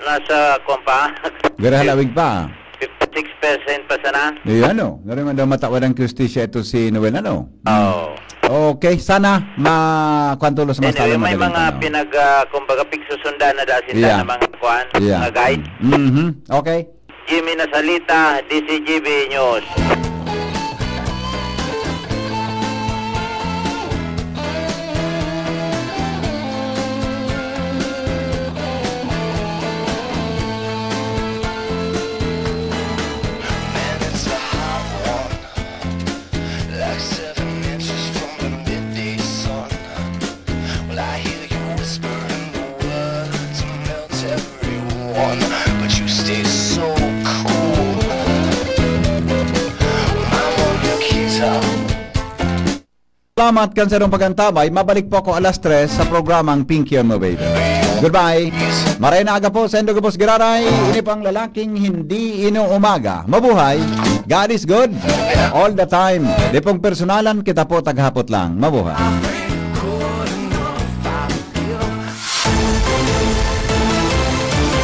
Nasa, kwan pa? Gari halawig pa. Fifty-six percent pa sana. Yan, oh. Gari man daw matawad ang justisya ito si Noel, ano? Oo. Okay, sana ma-, kwan tulos mas Anyway, talo may magaling mga pa, no? pinag, ah, kumbaga, pigsusundan na daan sinda Yeah. na mga kwan, Yeah. mga guide. Mm-hmm. Okay. Jimmy Nasalita, D C G B News. Man, it's a hot one. Like seven inches from the midday sun. Well, I hear you whispering the word to melt everyone, but you stay so cool. Mama Nikita. Salamat kan sarong pag-antabay. Mabalik po ako alas tres sa programang Pinky on Mobile. Goodbye. Maray na aga po sa Indo Gabos Giraray. Ini po ang lalaking hindi inuumaga. Mabuhay. God is good. All the time. Di pong personalan, kita po taghapot lang. Mabuhay.